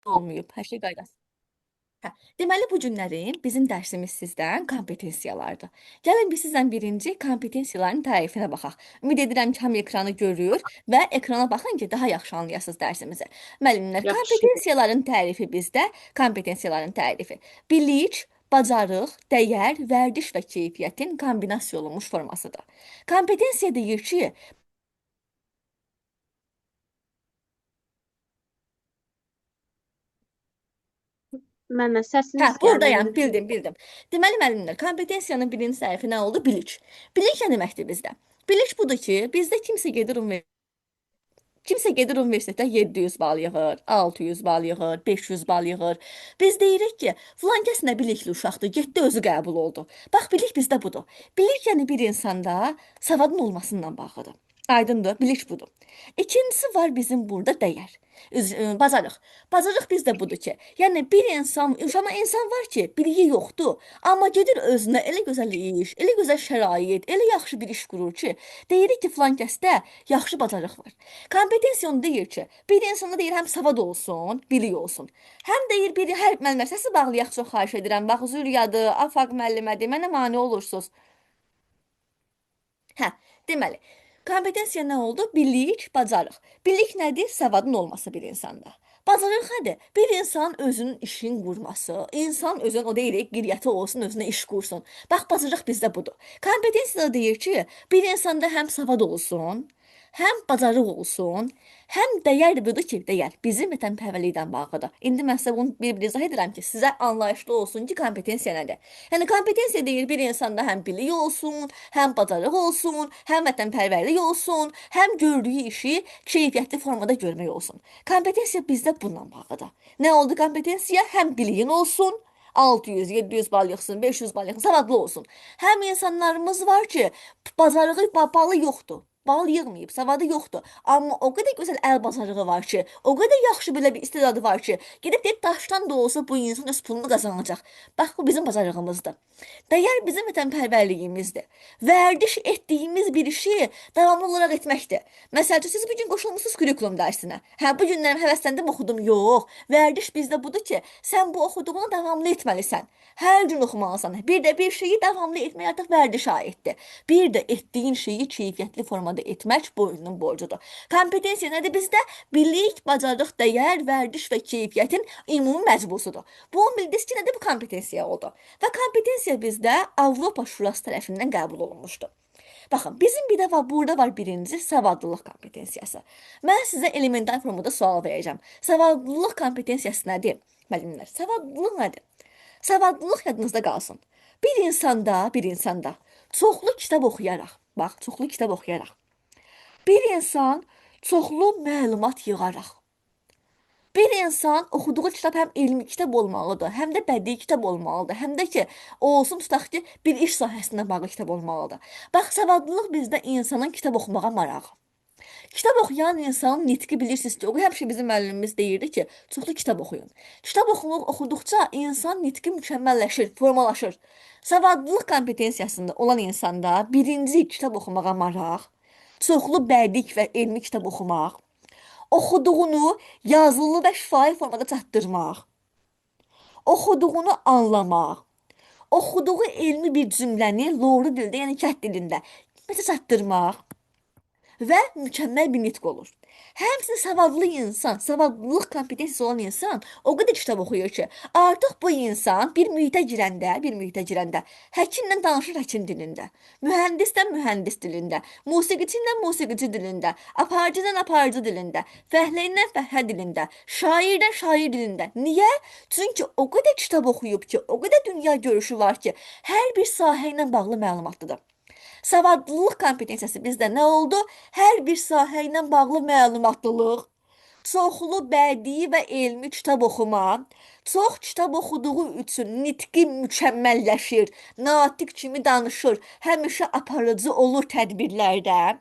Olmayıb. Hər şey qaydası. Hə, deməli bu günlərin bizim dərsimiz sizdən kompetensiyalardır. Gəlin biz sizdən birinci kompetensiyaların tərifinə baxaq. Ümid edirəm ki, hamı ekranı görür və ekrana baxın ki, daha yaxşı anlayasınız dərsimizi. Müəllimlər, Yaxşı. kompetensiyaların tərifi bizdə, kompetensiyaların tərifi. Bilik, bacarıq, dəyər, vərdiş və keyfiyyətin kombinasiya olunmuş formasıdır. Kompetensiya deyir ki, Mənə hə, səsiniz gəlmir. buradayam, bildim, bildim. Deməli, müəllimlər, kompetensiyanın birinci tərifi nə oldu? Bilik. Bilik nə deməkdir bizdə? Bilik budur ki, bizdə kimsə gedir universitetə 700 bal yığır, 600 bal yığır, 500 bal yığır. Biz deyirik ki, filan kəs nə bilikli uşaqdır, getdi özü qəbul oldu. Bax, bilik bizdə budur. Bilik yəni bir insanda savadın olmasından bağlıdır. Aydındır, bilik budur. İkincisi var bizim burada dəyər. Bacarıq. Bacarıq bizdə budur ki, yəni bir insan, amma insan var ki, biliyi yoxdur, amma gedir özünə elə gözəl iş, elə gözəl şərait, elə yaxşı bir iş qurur ki, deyirik ki, filan kəsdə yaxşı bacarıq var. Kompetensiya onu deyir ki, bir insanda deyir həm savad olsun, bilik olsun. Həm deyir biri hər müəllimlər səsi bağlayaq çox xahiş edirəm. Bax Zülyadır, Afaq müəllimədir, mənə mane olursunuz. Hə, deməli, kompetensiya nə oldu? Bilik, bacarıq. Bilik nədir? Savadın olması bir insanda. Bacarıq nədir? Bir insan özünün işin qurması, insan özünün o deyirik, qiriyyəti olsun, özünə iş qursun. Bax, bacarıq bizdə budur. Kompetensiya da deyir ki, bir insanda həm savad olsun, həm bacarıq olsun, həm dəyər budur ki, dəyər bizim vətənpərvərliklə bağlıdır. İndi mən sizə bunu bir-bir izah edirəm ki, sizə anlayışlı olsun ki, kompetensiya nədir? Yəni kompetensiya deyir bir insanda həm bilik olsun, həm bacarıq olsun, həm vətənpərvərlik olsun, həm gördüyü işi keyfiyyətli formada görmək olsun. Kompetensiya bizdə bununla bağlıdır. Nə oldu kompetensiya? Həm biliyin olsun, 600, 700 bal yığsın, 500 bal yığsın, savadlı olsun. Həm insanlarımız var ki, bacarığı, balı yoxdur. Bal yığmayıb, savadı yoxdur. Amma o qədər gözəl əl bacarığı var ki, o qədər yaxşı belə bir istedadı var ki, gedib deyib daşdan da olsa bu insan öz pulunu qazanacaq. Bax, bu bizim bacarığımızdır. Dəyər bizim vətənpərvərliyimizdir. Vərdiş etdiyimiz bir işi davamlı olaraq etməkdir. Məsəl üçün, siz bugün qoşulmusunuz kurikulum dərsinə. Hə, bu günlərim həvəsləndim, oxudum. Yox. Vərdiş bizdə budur ki, sən bu oxuduğunu davamlı etməlisən. Hər gün oxumalısan. Bir də bir şeyi davamlı etmək artıq vərdişə aiddir. Bir də etdiyin şeyi keyfiyyətli formada etmək boynunun borcudur. Kompetensiya nədir bizdə? Bilik, bacarıq, dəyər, vərdiş və keyfiyyətin ümumi məcbusudur. Bunu bildiniz ki, nədir bu kompetensiya oldu? Və kompetensiya bizdə Avropa Şurası tərəfindən qəbul olunmuşdur. Baxın, bizim bir də var, burada var birinci savadlılıq kompetensiyası. Mən sizə elementar formada sual verəcəm. Savadlılıq kompetensiyası nədir? Müəllimlər, savadlılıq nədir? Savadlılıq yadınızda qalsın. Bir insanda çoxlu kitab oxuyaraq, bax, çoxlu kitab oxuyaraq, bir insan çoxlu məlumat yığaraq, bir insan oxuduğu kitab həm elmi kitab olmalıdır, həm də bədii kitab olmalıdır, həm də ki, olsun tutaq ki, bir iş sahəsinə bağlı kitab olmalıdır. Bax, savadlılıq bizdə insanın kitab oxumağa marağı. Kitab oxuyan insanın nitqi bilirsiniz ki, o həmişə bizim müəllimimiz deyirdi ki, çoxlu kitab oxuyun. Kitab oxuduqca insan nitqi mükəmməlləşir, formalaşır. Savadlılıq kompetensiyasında olan insanda birinci kitab oxumağa maraq, çoxlu bədii və elmi kitab oxumaq, oxuduğunu yazılı və şifahi formada çatdırmaq, oxuduğunu anlamaq, oxuduğu elmi bir cümləni loru dildə, yəni kənd dilində məsəl çatdırmaq və mükəmməl bir nitq olur. Həmçinin savadlı insan, savadlılıq kompetensiyası olan insan o qədər kitab oxuyur ki, artıq bu insan bir mühitə girəndə həkimlə danışır həkim dilində, mühəndislə mühəndis dilində, musiqiçi ilə musiqiçi dilində, aparıcı ilə aparıcı dilində, fəhlə ilə fəhlə dilində, şairlə şair dilində. Niyə? Çünki o qədər kitab oxuyub ki, o qədər dünya görüşü var ki, hər bir sahə ilə bağlı məlumatlıdır. Savadlılıq kompetensiyası bizdə nə oldu? Hər bir sahə ilə bağlı məlumatlılıq, çoxlu bədii və elmi kitab oxuma, çox kitab oxuduğu üçün nitqi mükəmməlləşir, natiq kimi danışır, həmişə aparıcı olur tədbirlərdə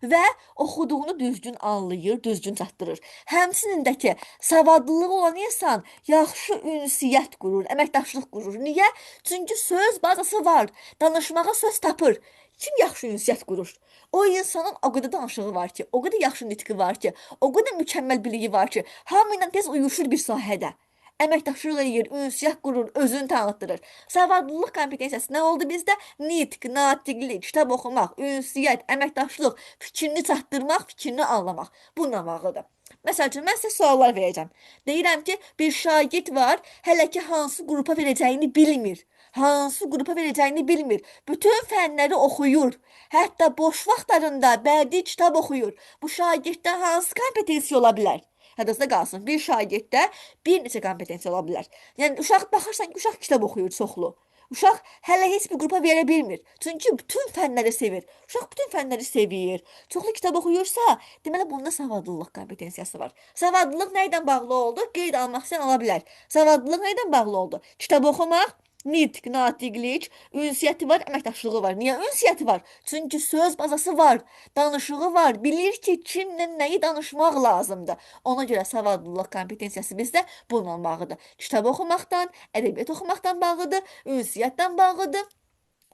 və oxuduğunu düzgün anlayır, düzgün çatdırır. Həmçinin də ki, savadlılığı olan insan yaxşı ünsiyyət qurur, əməkdaşlıq qurur. Niyə? Çünki söz bazası var, danışmağa söz tapır. Kim yaxşı ünsiyyət qurur? O insanın o qədər danışığı var ki, o qədər yaxşı nitqi var ki, o qədər mükəmməl biliyi var ki, hamı ilə tez uyuşur bir sahədə. Əməkdaşlıq eləyir, ünsiyyət qurur, özünü tanıtdırır. Savadlılıq kompetensiyası nə oldu bizdə? Nitq, natiqlik, kitab oxumaq, ünsiyyət, əməkdaşlıq, fikrini çatdırmaq, fikrini anlamaq. Bununla bağlıdır. Məsəl üçün, mən sizə suallar verəcəm. Deyirəm ki, bir şagird var, hələ ki hansı qrupa verəcəyini bilmir. Hansı qrupa verəcəyini bilmir. Bütün fənləri oxuyur. Hətta boş vaxtlarında bədii kitab oxuyur. Bu şagirddə hansı kompetensiya ola bilər? Yadınızda qalsın. Bir şagirddə bir neçə kompetensiya ola bilər. Yəni uşaq baxırsan ki, uşaq kitab oxuyur çoxlu. Uşaq hələ heç bir qrupa verə bilmir. Çünki bütün fənləri sevir. Uşaq bütün fənləri sevir. Çoxlu kitab oxuyursa, deməli bunda savadlılıq kompetensiyası var. Savadlılıq nə ilə bağlı oldu? Qeyd almaq istəyən ala bilər. Savadlılıq nə ilə bağlı oldu? Kitab oxumaq, nitq, natiqlik, ünsiyyəti var, əməkdaşlığı var. Niyə ünsiyyəti var? Çünki söz bazası var, danışığı var. Bilir ki, kimlə nəyi danışmaq lazımdır. Ona görə savadlılıq kompetensiyası bizdə bununla bağlıdır. Kitab oxumaqdan, ədəbiyyat oxumaqdan bağlıdır, ünsiyyətdən bağlıdır,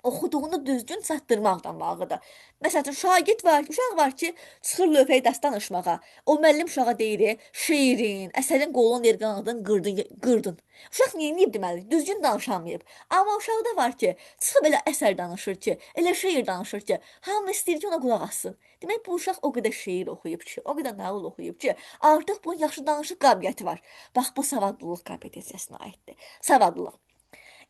oxuduğunu düzgün çatdırmaqla bağlıdır. Məsəl üçün, şagird var, uşaq var ki, çıxır lövhəyə dərs danışmağa. O müəllim uşağa deyir, şeirin, əsərin qolunu deyir, qanadını qırdın, qırdın. Uşaq nə edib deməli? Düzgün danışamayıb. Amma uşaq da var ki, çıxıb elə əsər danışır ki, elə şeir danışır ki, hamı istəyir ki, ona qulaq assın. Demək, bu uşaq o qədər şeir oxuyub ki, o qədər nağıl oxuyub ki, artıq bunun yaxşı danışıq qabiliyyəti var. Bax, bu savadlılıq kompetensiyasına aiddir. Savadlılıq.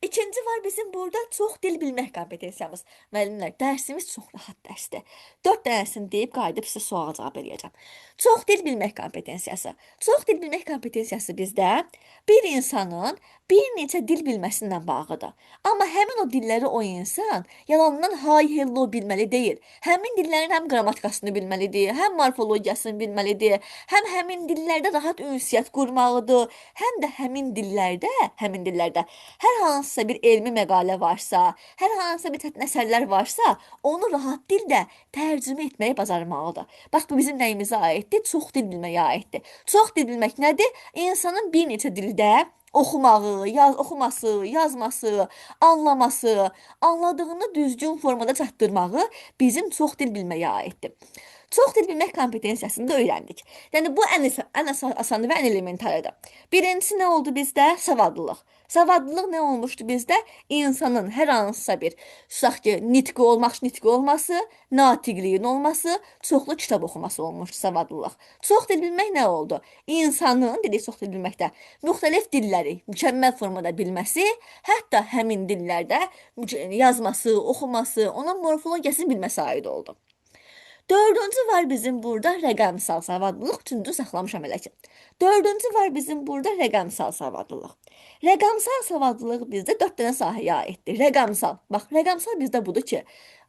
İkinci var bizim burada çox dil bilmək kompetensiyamız. Müəllimlər, dərsimiz çox rahat dərsdir. 4 dənəsini deyib qayıdıb sizə suala cavab eləyəcəm. Çox dil bilmək kompetensiyası. Çox dil bilmək kompetensiyası bizdə bir insanın bir neçə dil bilməsindən bağlıdır. Amma həmin o dilləri o insan yalandan hi, hello bilməli deyil. Həmin dillərin həm qrammatikasını bilməlidir, həm morfologiyasını bilməlidir, həm həmin dillərdə rahat ünsiyyət qurmalıdır, həm də həmin dillərdə hər hansısa bir elmi məqalə varsa, hər hansısa bir çətin əsərlər varsa, onu rahat dildə tərcümə etməyi bacarmalıdır. Bax, bu bizim nəyimizə aiddir? Çox dil bilməyə aiddir. Çox dil bilmək nədir? İnsanın bir neçə dildə oxumağı, oxuması, yazması, anlaması, anladığını düzgün formada çatdırmağı bizim çox dil bilməyə aiddir. Çox dil bilmək kompetensiyasını da öyrəndik. Yəni bu ən asanı və ən elementarıdır. Birincisi nə oldu bizdə? Savadlılıq. Savadlılıq nə olmuşdu bizdə? İnsanın hər hansısa bir, tutaq ki, nitqi olmaq, nitqi olması, natiqliyin olması, çoxlu kitab oxuması olmuşdu savadlılıq. Çox dil bilmək nə oldu? İnsanın, dedik çox dil bilməkdə, müxtəlif dilləri mükəmməl formada bilməsi, hətta həmin dillərdə yazması, oxuması, onun morfologiyasını bilməsi aid oldu. Dördüncü var bizim burada rəqəmsal savadlılıq. Üçüncü saxlamışam elə ki. Dördüncü var bizim burada rəqəmsal savadlılıq. Rəqəmsal savadlılıq bizdə 4 dənə sahəyə aiddir. Rəqəmsal. Bax, rəqəmsal bizdə budur ki,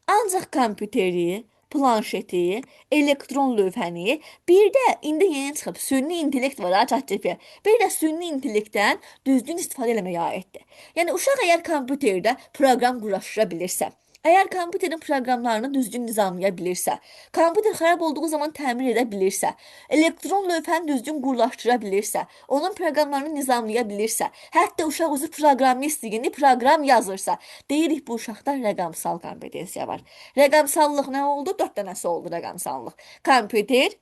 ancaq kompüteri, planşeti, elektron lövhəni, bir də indi yeni çıxıb süni intellekt var ha, ChatGPT. Bir də süni intellektdən düzgün istifadə eləməyə aiddir. Yəni uşaq əgər kompüterdə proqram quraşdıra bilirsə, əgər kompüterin proqramlarını düzgün nizamlaya bilirsə, kompüter xarab olduğu zaman təmir edə bilirsə, elektron lövhəni düzgün qurlaşdıra bilirsə, onun proqramlarını nizamlaya bilirsə, hətta uşaq özü proqramist yeni proqram yazırsa, deyirik bu uşaqda rəqəmsal kompetensiya var. Rəqəmsallıq nə oldu? 4 dənəsi oldu rəqəmsallıq. Kompüter,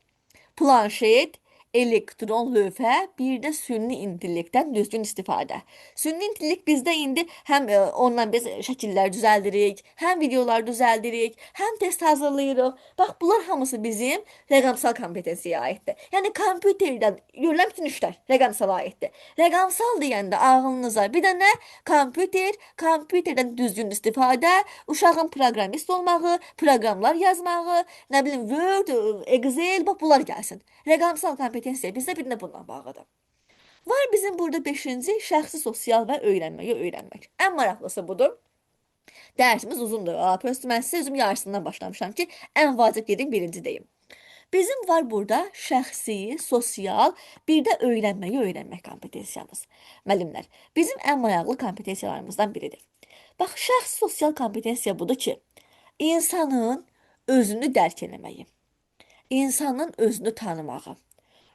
planşet, elektron lövhə, bir də süni intellektdən düzgün istifadə. Süni intellekt bizdə indi həm ondan biz şəkillər düzəldirik, həm videolar düzəldirik, həm test hazırlayırıq. Bax, bunlar hamısı bizim rəqəmsal kompetensiyaya aiddir. Yəni kompüterdən görülən bütün işlər rəqəmsala aiddir. Rəqəmsal deyəndə ağlınıza bir dənə kompüter, kompüterdən düzgün istifadə, uşağın proqramist olmağı, proqramlar yazmağı, nə bilim Word, Excel, bax bunlar gəlsin. Rəqəmsal kompetensiya bizdə bir də bununla bağlıdır. Var bizim burada 5-ci şəxsi, sosial və öyrənməyi öyrənmək. Ən maraqlısı budur. Dərsimiz uzundur. Prosto mən sizə özüm yarısından başlamışam ki, ən vacib yerin birinci deyim. Bizim var burada şəxsi, sosial, bir də öyrənməyi öyrənmək kompetensiyamız. Müəllimlər, bizim ən maraqlı kompetensiyalarımızdan biridir. Bax, şəxsi sosial kompetensiya budur ki, insanın özünü dərk eləməyi, insanın özünü tanımağı,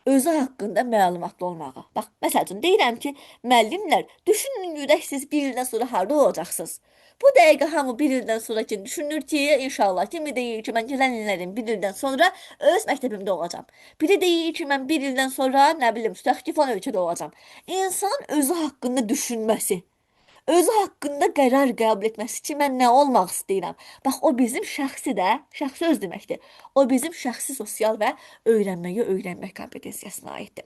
özü haqqında məlumatlı olmağı. Bax, məsəl üçün deyirəm ki, müəllimlər, düşünün görək siz bir ildən sonra harda olacaqsınız. Bu dəqiqə hamı bir ildən sonraki düşünür ki, inşallah kimi deyir ki, mən gələn illərin bir ildən sonra öz məktəbimdə olacağam. Biri deyir ki, mən bir ildən sonra nə bilim, tutaq ki, falan ölkədə olacağam. İnsanın özü haqqında düşünməsi, özü haqqında qərar qəbul etməsi ki, mən nə olmaq istəyirəm. Bax, o bizim şəxsi də, şəxsi öz deməkdir. O bizim şəxsi sosial və öyrənməyi öyrənmək kompetensiyasına aiddir.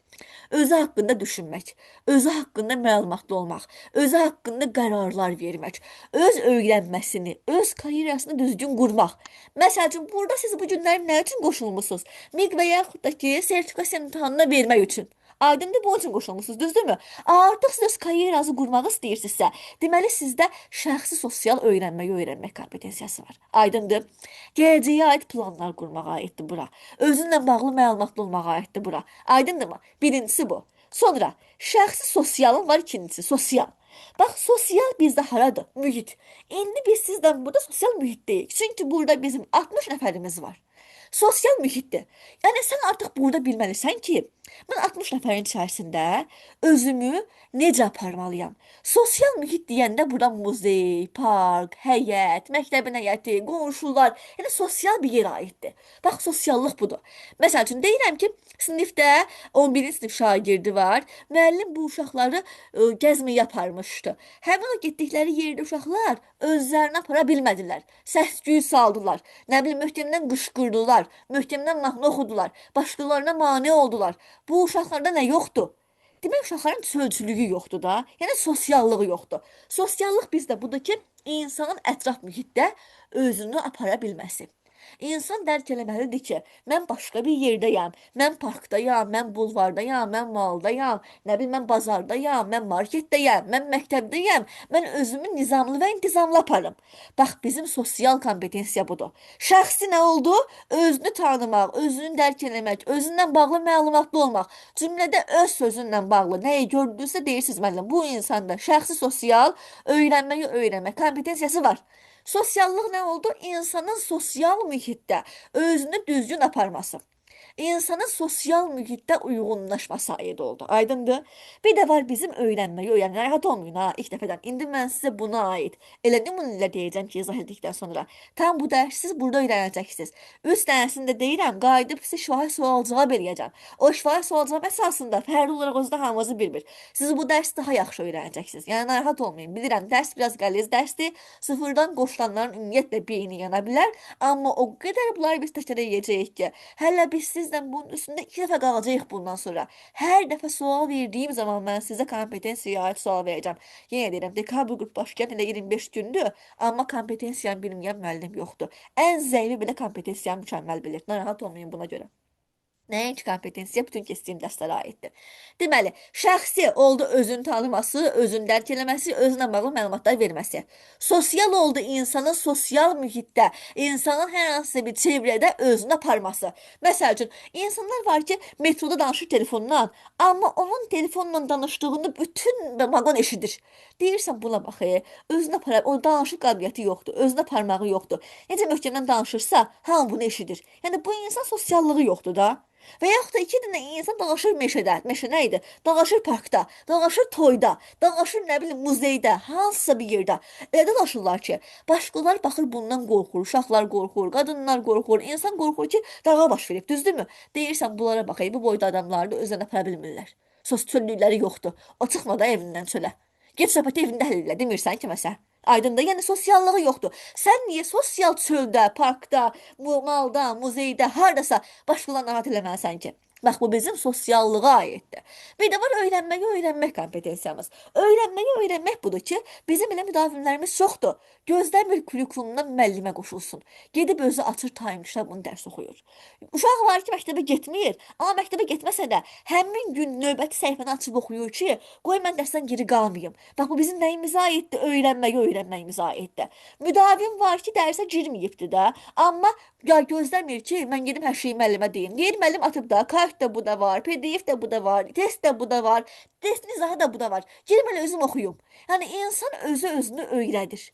Özü haqqında düşünmək, özü haqqında məlumatlı olmaq, özü haqqında qərarlar vermək, öz öyrənməsini, öz karyerasını düzgün qurmaq. Məsəl üçün, burada siz bu günlər nə üçün qoşulmusunuz? MİQ və yaxud da ki, sertifikasiya imtahanına vermək üçün. Aydındır, bunun üçün qoşulmusunuz, düzdürmü? Artıq siz öz karyeranızı qurmaq istəyirsinizsə, deməli sizdə şəxsi sosial öyrənməyi öyrənmək kompetensiyası var. Aydındır? Gələcəyə aid planlar qurmağa aiddir bura. Özünlə bağlı məlumatlı olmağa aiddir bura. Aydındırmı? Birincisi bu. Sonra şəxsi sosialın var ikincisi, sosial. Bax, sosial bizdə haradır? Mühit. İndi biz sizdən burada sosial mühitdəyik. Çünki burada bizim 60 nəfərimiz var. Sosial mühitdir. Yəni sən artıq burada bilməlisən ki, mən 60 nəfərin içərisində özümü necə aparmalıyam? Sosial mühit deyəndə burada muzey, park, həyət, məktəbin həyəti, qonşular, yəni sosial bir yerə aiddir. Bax, sosiallıq budur. Məsəl üçün deyirəm ki, sinifdə 11-ci sinif şagirdi var. Müəllim bu uşaqları gəzməyə aparmışdı. Həmin o getdikləri yerdə uşaqlar özlərini apara bilmədilər. Səs-küy saldılar. Nə bilim, möhtəmdən qışqırdılar, möhtəmdən mahnı oxudular, başqalarına mane oldular. Bu uşaqlarda nə yoxdur? Demək uşaqların çölçülüyü yoxdur da, yəni sosiallığı yoxdur. Sosiallıq bizdə budur ki, insanın ətraf mühitdə özünü apara bilməsi. İnsan dərk eləməlidir ki, mən başqa bir yerdəyəm, mən parkdayam, mən bulvardayam, mən maldayam, nə bilim, mən bazardayam, mən marketdəyəm, mən məktəbdəyəm, mən özümü nizamlı və intizamlı aparım. Bax, bizim sosial kompetensiya budur. Şəxsi nə oldu? Özünü tanımaq, özünü dərk eləmək, özündən bağlı məlumatlı olmaq. Cümlədə öz sözünlə bağlı nəyi gördünüzsə deyirsiniz müəllim, bu insanda şəxsi sosial öyrənməyi öyrənmək kompetensiyası var. Sosiallıq nə oldu? İnsanın sosial mühitdə özünü düzgün aparması. İnsanın sosial mühitdə uyğunlaşması aid oldu. Aydındır? Bir də var bizim öyrənməyi öyrənmək. Narahat olmayın ha ilk dəfədən. İndi mən sizə buna aid elə nümunələr deyəcəm ki, izah etdikdən sonra. Tam bu dərsi siz burada öyrənəcəksiniz. 3 dənəsini də deyirəm, qayıdıb sizə şifahi sual cavab eləyəcəm. O şifahi sual cavab əsasında fərdi olaraq özü də hamınızı bir-bir. Siz bu dərsi daha yaxşı öyrənəcəksiniz. Yəni narahat olmayın. Bilirəm, dərs biraz qəliz dərsdir. Sıfırdan qoşulanların ümumiyyətlə beyni yana bilər. Amma o qədər bunları biz təkrar eləyəcəyik ki, hələ biz sizlə bunun üstündə 2 dəfə qalacağıq bundan sonra. Hər dəfə sual verdiyim zaman mən sizə kompetensiyaya aid sual verəcəm. Yenə deyirəm, dekabr qruplaşkən elə 25 gündür, amma kompetensiyanı bilməyən müəllim yoxdur. Ən zəifi belə kompetensiyanı mükəmməl bilir. Narahat olmayın buna görə. Nəinki kompetensiya bütün keçdiyim dərslərə aiddir. Deməli, şəxsi oldu özünü tanıması, özünü dərk eləməsi, özünə bağlı məlumatlar verməsi. Sosial oldu insanın sosial mühitdə, insanın hər hansısa bir çevrədə özünü aparması. Məsəl üçün, insanlar var ki, metroda danışır telefonla, amma onun telefonla danışdığını bütün vaqon eşidir. Deyirsən buna bax, özünü apara, o danışıq qabiliyyəti yoxdur, özünü aparmağı yoxdur. Necə möhkəmdən danışırsa, hamı bunu eşidir. Yəni bu insan sosiallığı yoxdur da. Və yaxud da iki dənə insan dalaşır meşədə. Meşə nə idi? Dalaşır parkda, dalaşır toyda, dalaşır nə bilim muzeydə, hansısa bir yerdə. Elə dalaşırlar ki, başqaları baxır bundan qorxur, uşaqlar qorxur, qadınlar qorxur, insan qorxur ki, dava baş verib, düzdürmü? Deyirsən bunlara bax, bu boyda adamlar da özlərini apara bilmirlər. Sos çöllükləri yoxdur. O çıxma da evindən çölə. Get söhbəti evində həll elə, demirsən ki məsələn. Aydındır, yəni sosiallığı yoxdur. Sən niyə sosial çöldə, parkda, malda, muzeydə, hardasa başqalarını narahat eləməlisən ki? Bax, bu bizim sosiallığa aiddir. Bir də var öyrənməyi öyrənmək kompetensiyamız. Öyrənməyi öyrənmək budur ki, bizim elə müdavimlərimiz çoxdur. Gözləmir kurikulumdan müəllimə qoşulsun. Gedib özü açır time kitabını dərs oxuyur. Uşaq var ki, məktəbə getmir, amma məktəbə getməsə də həmin gün növbəti səhifəni açıb oxuyur ki, qoy mən dərsdən geri qalmayım. Bax, bu bizim nəyimizə aiddir? Öyrənməyi öyrənməyimizə aiddir. Müdavim var ki, dərsə girməyibdir də, amma ya gözləmir ki, mən gedim hər şeyi müəllimə deyim. Deyir, müəllim atıb da, kart da bu da var, PDF də bu da var, test də bu da var, testin izahı da bu da var. Gedim elə özüm oxuyum. Yəni insan özü özünü öyrədir.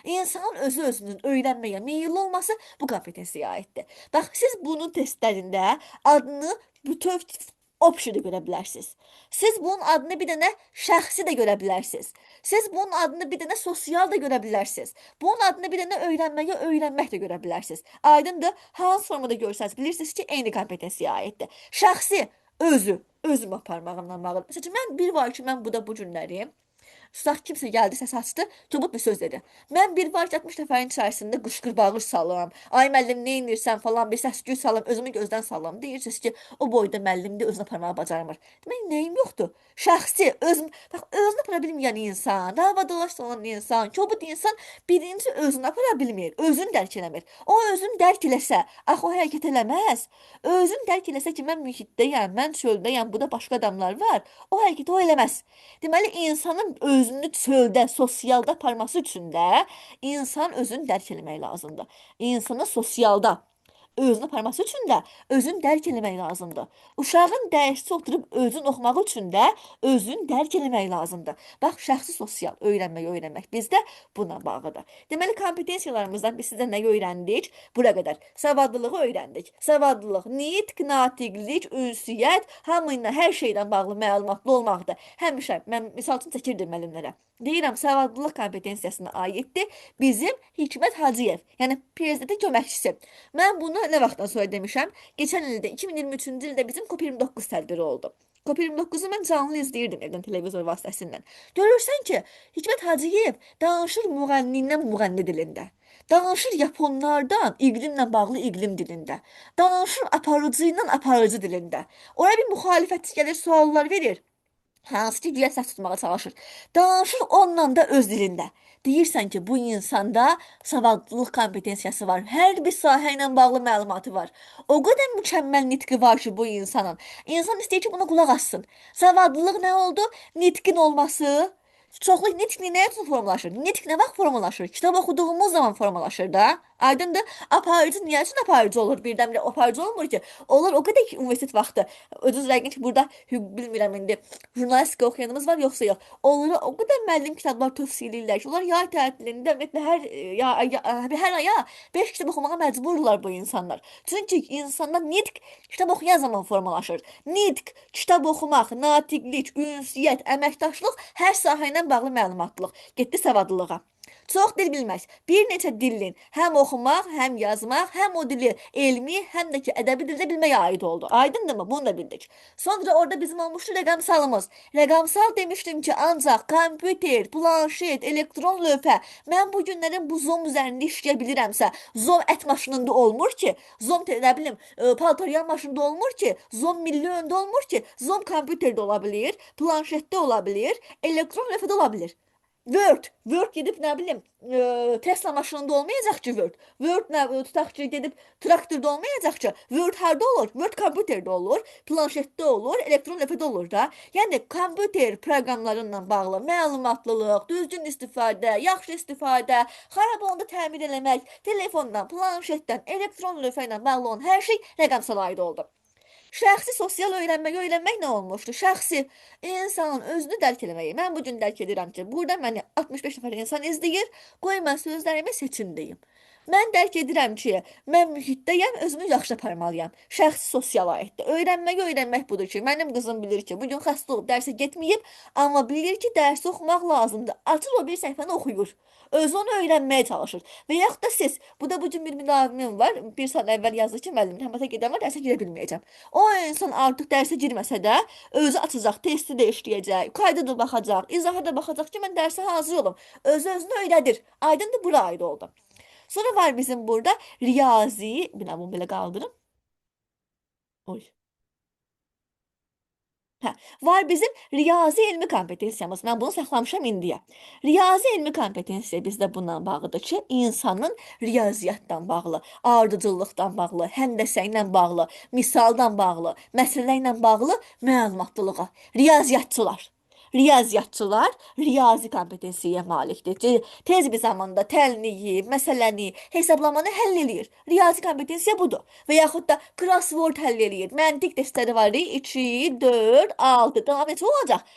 İnsanın özü özünün öyrənməyə meyilli olması bu kompetensiyaya aiddir. Bax, siz bunun testlərində adını bütöv Opşi də görə bilərsiniz. Siz bunun adını bir dənə şəxsi də görə bilərsiniz. Siz bunun adını bir dənə sosial da görə bilərsiniz. Bunun adını bir dənə öyrənməyə öyrənmək də görə bilərsiniz. Aydındır? Hansı formada görsəniz bilirsiniz ki, eyni kompetensiyaya aiddir. Şəxsi özü, özüm aparmağımla bağlı. Məsəl üçün, mən bir var ki, mən bu da bu günləri tutaq kimsə gəldi, səs açdı, kobud bir söz dedi. Mən bir var ki, 60 nəfərin içərisində qışqır bağır salım, ay müəllim nə edirsən falan bir səs-küy salım, özümü gözdən salım. Deyirsiniz ki, o boyda müəllimdir, özünü aparmağı bacarmır. Demək nəyim yoxdur? Şəxsi, özüm, bax özünü apara bilməyən insan, davadalaş olan insan, kobud insan birinci özünü apara bilmir, özünü dərk eləmir. O özünü dərk eləsə, axı o hərəkət eləməz. Özünü dərk eləsə ki, mən mühitdəyəm, mən çöldəyəm, burada başqa adamlar var, o hərəkəti o eləməz. Deməli, insanın özünü çöldə, sosialda aparması üçün də insan özünü dərk eləmək lazımdır. İnsanın sosialda özünü aparması üçün də özünü dərk eləmək lazımdır. Uşağın dərsdə oturub özünü oxumağı üçün də özünü dərk eləmək lazımdır. Bax, şəxsi sosial öyrənmək, öyrənmək bizdə buna bağlıdır. Deməli, kompetensiyalarımızdan biz sizə nə öyrəndik? Bura qədər. Savadlılığı öyrəndik. Savadlılıq, nitq, natiqlik, ünsiyyət, hamı ilə hər şeydən bağlı məlumatlı olmaqdır. Həmişə mən misal üçün çəkirdim müəllimlərə. Deyirəm, savadlılıq kompetensiyasına aiddir. Bizim Hikmət Hacıyev, yəni prezidentin köməkçisi. Mən bunu nə vaxtdan sonra demişəm? Keçən ildə, 2023-cü ildə bizim COP29 tədbiri oldu. COP29-u mən canlı izləyirdim evdən televizor vasitəsilə. Görürsən ki, Hikmət Hacıyev danışır müğənnindən müğənni dilində. Danışır yaponlardan iqlimlə bağlı iqlim dilində. Danışır aparıcı ilə aparıcı dilində. Ora bir müxalifətçi gəlir, suallar verir. Hansı ki, güya səs tutmağa çalışır. Danışır onunla da öz dilində. Deyirsən ki, bu insanda savadlılıq kompetensiyası var. Hər bir sahə ilə bağlı məlumatı var. O qədər mükəmməl nitqi var ki, bu insanın. İnsan istəyir ki, buna qulaq assın. Savadlılıq nə oldu? Nitqin olması. Çoxlu nitq nə üçün formalaşır? Nitq nə vaxt formalaşır? Kitab oxuduğumuz zaman formalaşır da. Aydındır? Aparıcı niyə üçün aparıcı olur? Birdən-birə aparıcı olmur ki. Onlar o qədər ki, universitet vaxtı. Özünüz yəqin ki, burada bilmirəm indi jurnalistika oxuyanımız var yoxsa yox. Onlara o qədər müəllim kitablar tövsiyə eləyirlər ki, onlar yay tətilində ümumiyyətlə hər ya, ya, hər aya 5 kitab oxumağa məcburdular bu insanlar. Çünki insanda nitq kitab oxuyan zaman formalaşır. Nitq, kitab oxumaq, natiqlik, ünsiyyət, əməkdaşlıq hər sahə ilə bağlı məlumatlılıq. Getdi savadlılığa. Çox dil bilmək. Bir neçə dilin həm oxumaq, həm yazmaq, həm o dili elmi, həm də ki ədəbi dildə bilməyə aid oldu. Aydındırmı? Bunu da bildik. Sonra orada bizim olmuşdu rəqəmsalımız. Rəqəmsal demişdim ki, ancaq kompüter, planşet, elektron lövhə. Mən bu günlərin bu Zoom üzərində işləyə bilirəmsə, Zoom ət maşınında olmur ki, Zoom nə bilim, paltaryan maşında olmur ki, Zoom milli öndə olmur ki, Zoom kompüterdə ola bilir, planşetdə ola bilir, elektron lövhədə ola bilir. Word gedib nə bilim, Tesla maşınında olmayacaq ki Word. Word nə tutaq ki gedib traktorda olmayacaq ki. Word harda olur? Word kompüterdə olur, planşetdə olur, elektron lövhədə olur da. Yəni kompüter proqramlarıyla bağlı məlumatlılıq, düzgün istifadə, yaxşı istifadə, xarab olanda təmir eləmək, telefondan, planşetdən, elektron lövhə ilə bağlı olan hər şey rəqəmsala aid oldu. Şəxsi sosial öyrənmək, öyrənmək nə olmuşdu? Şəxsi insanın özünü dərk eləməyi. Mən bu gün dərk edirəm ki, burada məni 65 nəfər insan izləyir. Qoy mən sözlərimi seçim deyim. Mən dərk edirəm ki, mən mühitdəyəm, özümü yaxşı aparmalıyam. Şəxsi sosiala aiddir. Öyrənmək, öyrənmək budur ki, mənim qızım bilir ki, bu gün xəstə olub dərsə getməyib, amma bilir ki, dərsi oxumaq lazımdır. Açır o bir səhifəni oxuyur. Özü onu öyrənməyə çalışır. Və yaxud da siz, bu da bu gün bir müdavimim var. Bir saat əvvəl yazdı ki, müəllim, rəhmətə gedəm var, dərsə girə bilməyəcəm. O insan artıq dərsə girməsə də özü açacaq, testi də işləyəcək, qayda da baxacaq, izaha da baxacaq ki, mən dərsə hazır olum. Özü özünü öyrədir. Aydındır, bura aid oldu. Sonra var bizim burada riyazi, bir bunu belə qaldırım. Oy. Hə, var bizim riyazi elmi kompetensiyamız. Mən bunu saxlamışam indiyə. Riyazi elmi kompetensiya bizdə bununla bağlıdır ki, insanın riyaziyyatdan bağlı, ardıcıllıqdan bağlı, həndəsə ilə bağlı, misaldan bağlı, məsələ ilə bağlı məlumatlılığa. Riyaziyyatçılar. Riyaziyyatçılar riyazi kompetensiyaya malikdir. Tez bir zamanda tənliyi, məsələni, hesablamanı həll eləyir. Riyazi kompetensiya budur. Və yaxud da crossword həll eləyir. Məntiq testləri var. 2, 4, 6. Tamam neçə olacaq?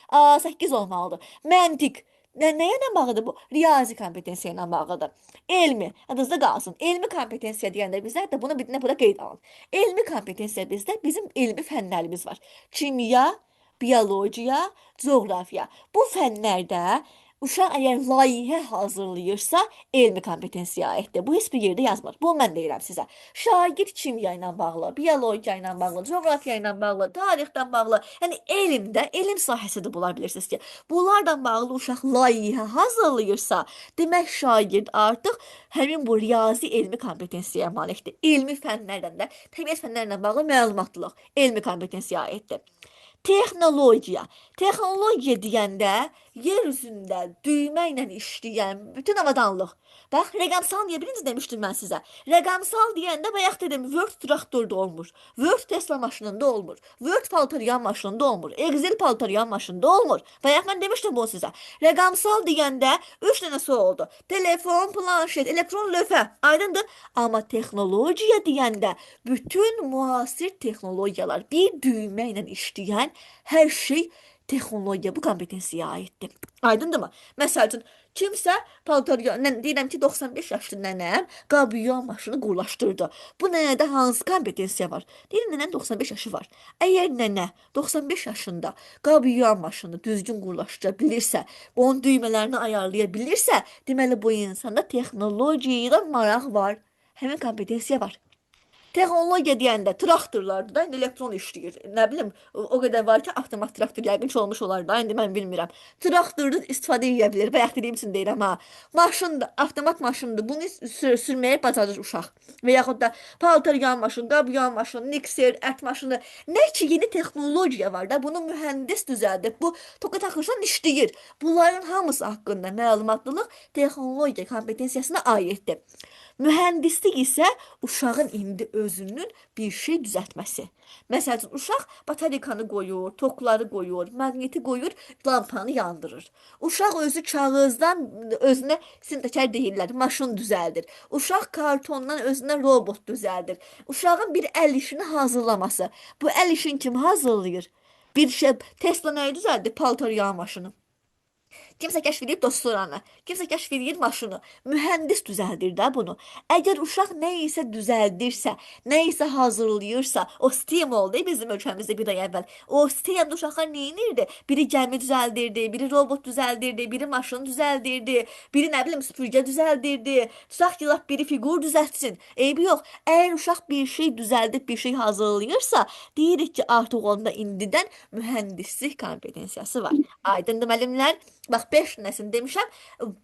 8 olmalıdır. Məntiq. Nəyə ilə bağlıdır bu? Riyazi kompetensiya ilə bağlıdır. Elmi, adınızda qalsın. Elmi kompetensiya deyəndə bizə də bunu bir dənə bura qeyd alın. Elmi kompetensiya bizdə bizim elmi fənlərimiz var. Kimya, biologiya, coğrafiya. Bu fənlərdə uşaq əgər layihə hazırlayırsa, elmi kompetensiyaya aiddir. Bu heç bir yerdə yazmır. Bunu mən deyirəm sizə. Şagird kimya ilə bağlı, biologiya ilə bağlı, coğrafiya ilə bağlı, tarixdən bağlı, yəni elmdə, elm sahəsidir bunlar bilirsiniz ki. Bunlarla bağlı uşaq layihə hazırlayırsa, demək şagird artıq həmin bu riyazi elmi kompetensiyaya malikdir. Elmi fənlərdən də, təbiət fənlərlə bağlı məlumatlılıq elmi kompetensiyaya aiddir. Texnologiya. Texnologiya deyəndə yer üzündə düymə ilə işləyən bütün avadanlıq. Bax, rəqəmsal deyə birinci demişdim mən sizə. Rəqəmsal deyəndə bayaq dedim Word traktorda olmur. Word Tesla maşınında olmur. Word paltaryan maşınında olmur. Excel paltaryan maşınında olmur. Bayaq mən demişdim bunu sizə. Rəqəmsal deyəndə 3 dənə sual oldu. Telefon, planşet, elektron lövhə. Aydındır? Amma texnologiya deyəndə bütün müasir texnologiyalar bir düymə ilə işləyən hər şey texnologiya bu kompetensiyaya aiddir. Aydındırmı? Məsəl üçün kimsə paltaryan, deyirəm ki 95 yaşlı nənəm qab yuyan maşını qurlaşdırdı. Bu nənədə hansı kompetensiya var? Deyirəm nənənin 95 yaşı var. Əgər nənə 95 yaşında qab yuyan maşını düzgün qurlaşdıra bilirsə, onun düymələrini ayarlaya bilirsə, deməli bu insanda texnologiyaya da maraq var. Həmin kompetensiya var. Texnologiya deyəndə traktorlardır da, indi elektron işləyir. Nə bilim, o qədər var ki, avtomat traktor yəqin ki olmuş olar da, indi mən bilmirəm. Traktordan istifadə edə bilər. Bayaq dediyim üçün deyirəm ha. Maşındır, avtomat maşındır. Bunu sürməyə bacarır uşaq. Və yaxud da paltar yuyan maşın, qab yuyan maşın, mikser, ət maşını. Nə ki yeni texnologiya var da, bunu mühəndis düzəldib. Bu toka taxırsan işləyir. Bunların hamısı haqqında məlumatlılıq texnologiya kompetensiyasına aiddir. Mühəndislik isə uşağın indi özünün bir şey düzəltməsi. Məsəl üçün uşaq batarekanı qoyur, tokları qoyur, maqniti qoyur, lampanı yandırır. Uşaq özü kağızdan özünə simtəkər deyirlər, maşın düzəldir. Uşaq kartondan özünə robot düzəldir. Uşağın bir əl işini hazırlaması. Bu əl işini kim hazırlayır? Bir şey Tesla nəyi düzəldir? Paltar yuyan maşını. Kimsə kəşf eləyib dostoranı, kimsə kəşf eləyir maşını. Mühəndis düzəldir də bunu. Əgər uşaq nə isə düzəldirsə, nə isə hazırlayırsa, o STEAM oldu bizim ölkəmizdə bir ay əvvəl. O STEAM-də uşaqlar nə edirdi? Biri gəmi düzəldirdi, biri robot düzəldirdi, biri maşın düzəldirdi, biri nə bilim süpürgə düzəldirdi. Tutaq ki, lap biri fiqur düzəltsin. Eybi yox. Əgər uşaq bir şey düzəldib, bir şey hazırlayırsa, deyirik ki, artıq onda indidən mühəndislik kompetensiyası var. Aydındır müəllimlər? Bax 5 dənəsini demişəm.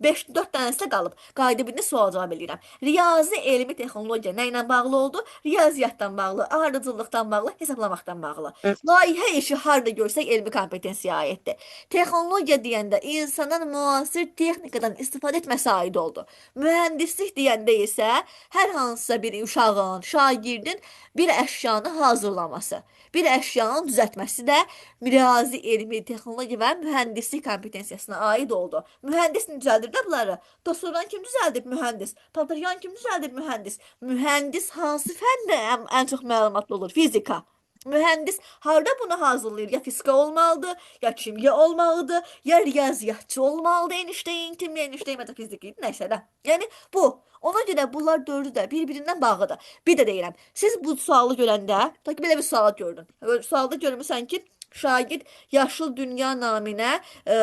5 4 dənəsi də qalıb. Qayıdıb indi sual cavab eləyirəm. Riyazi elmi texnologiya nə ilə bağlı oldu? Riyaziyyatdan bağlı, ardıcıllıqdan bağlı, hesablamaqdan bağlı. Layihə işi harda görsək elmi kompetensiyaya aiddir. Texnologiya deyəndə insanın müasir texnikadan istifadə etməsi aid oldu. Mühəndislik deyəndə isə hər hansısa bir uşağın, şagirdin bir əşyanı hazırlaması, bir əşyanın düzəltməsi də riyazi elmi, texnologiya və mühəndislik kompetensiyasına aid oldu. Mühəndis düzəldir də bunları. Doktoran kim düzəldib? Mühəndis. Paltaryan kim düzəldib? Mühəndis. Mühəndis hansı fəndə ən çox məlumatlı olur? Fizika. Mühəndis harda bunu hazırlayır? Ya fizika olmalıdır, ya kimya olmalıdır, ya riyaziyyatçı olmalıdır. Einstein, kimya, Einstein metafizik idi, nəysə də. Yəni bu. Ona görə bunlar dördü də bir-birindən bağlıdır. Bir də deyirəm, siz bu sualı görəndə, ta ki belə bir sual gördün. Sualda görmüsən ki, şagird Yaşıl Dünya naminə e,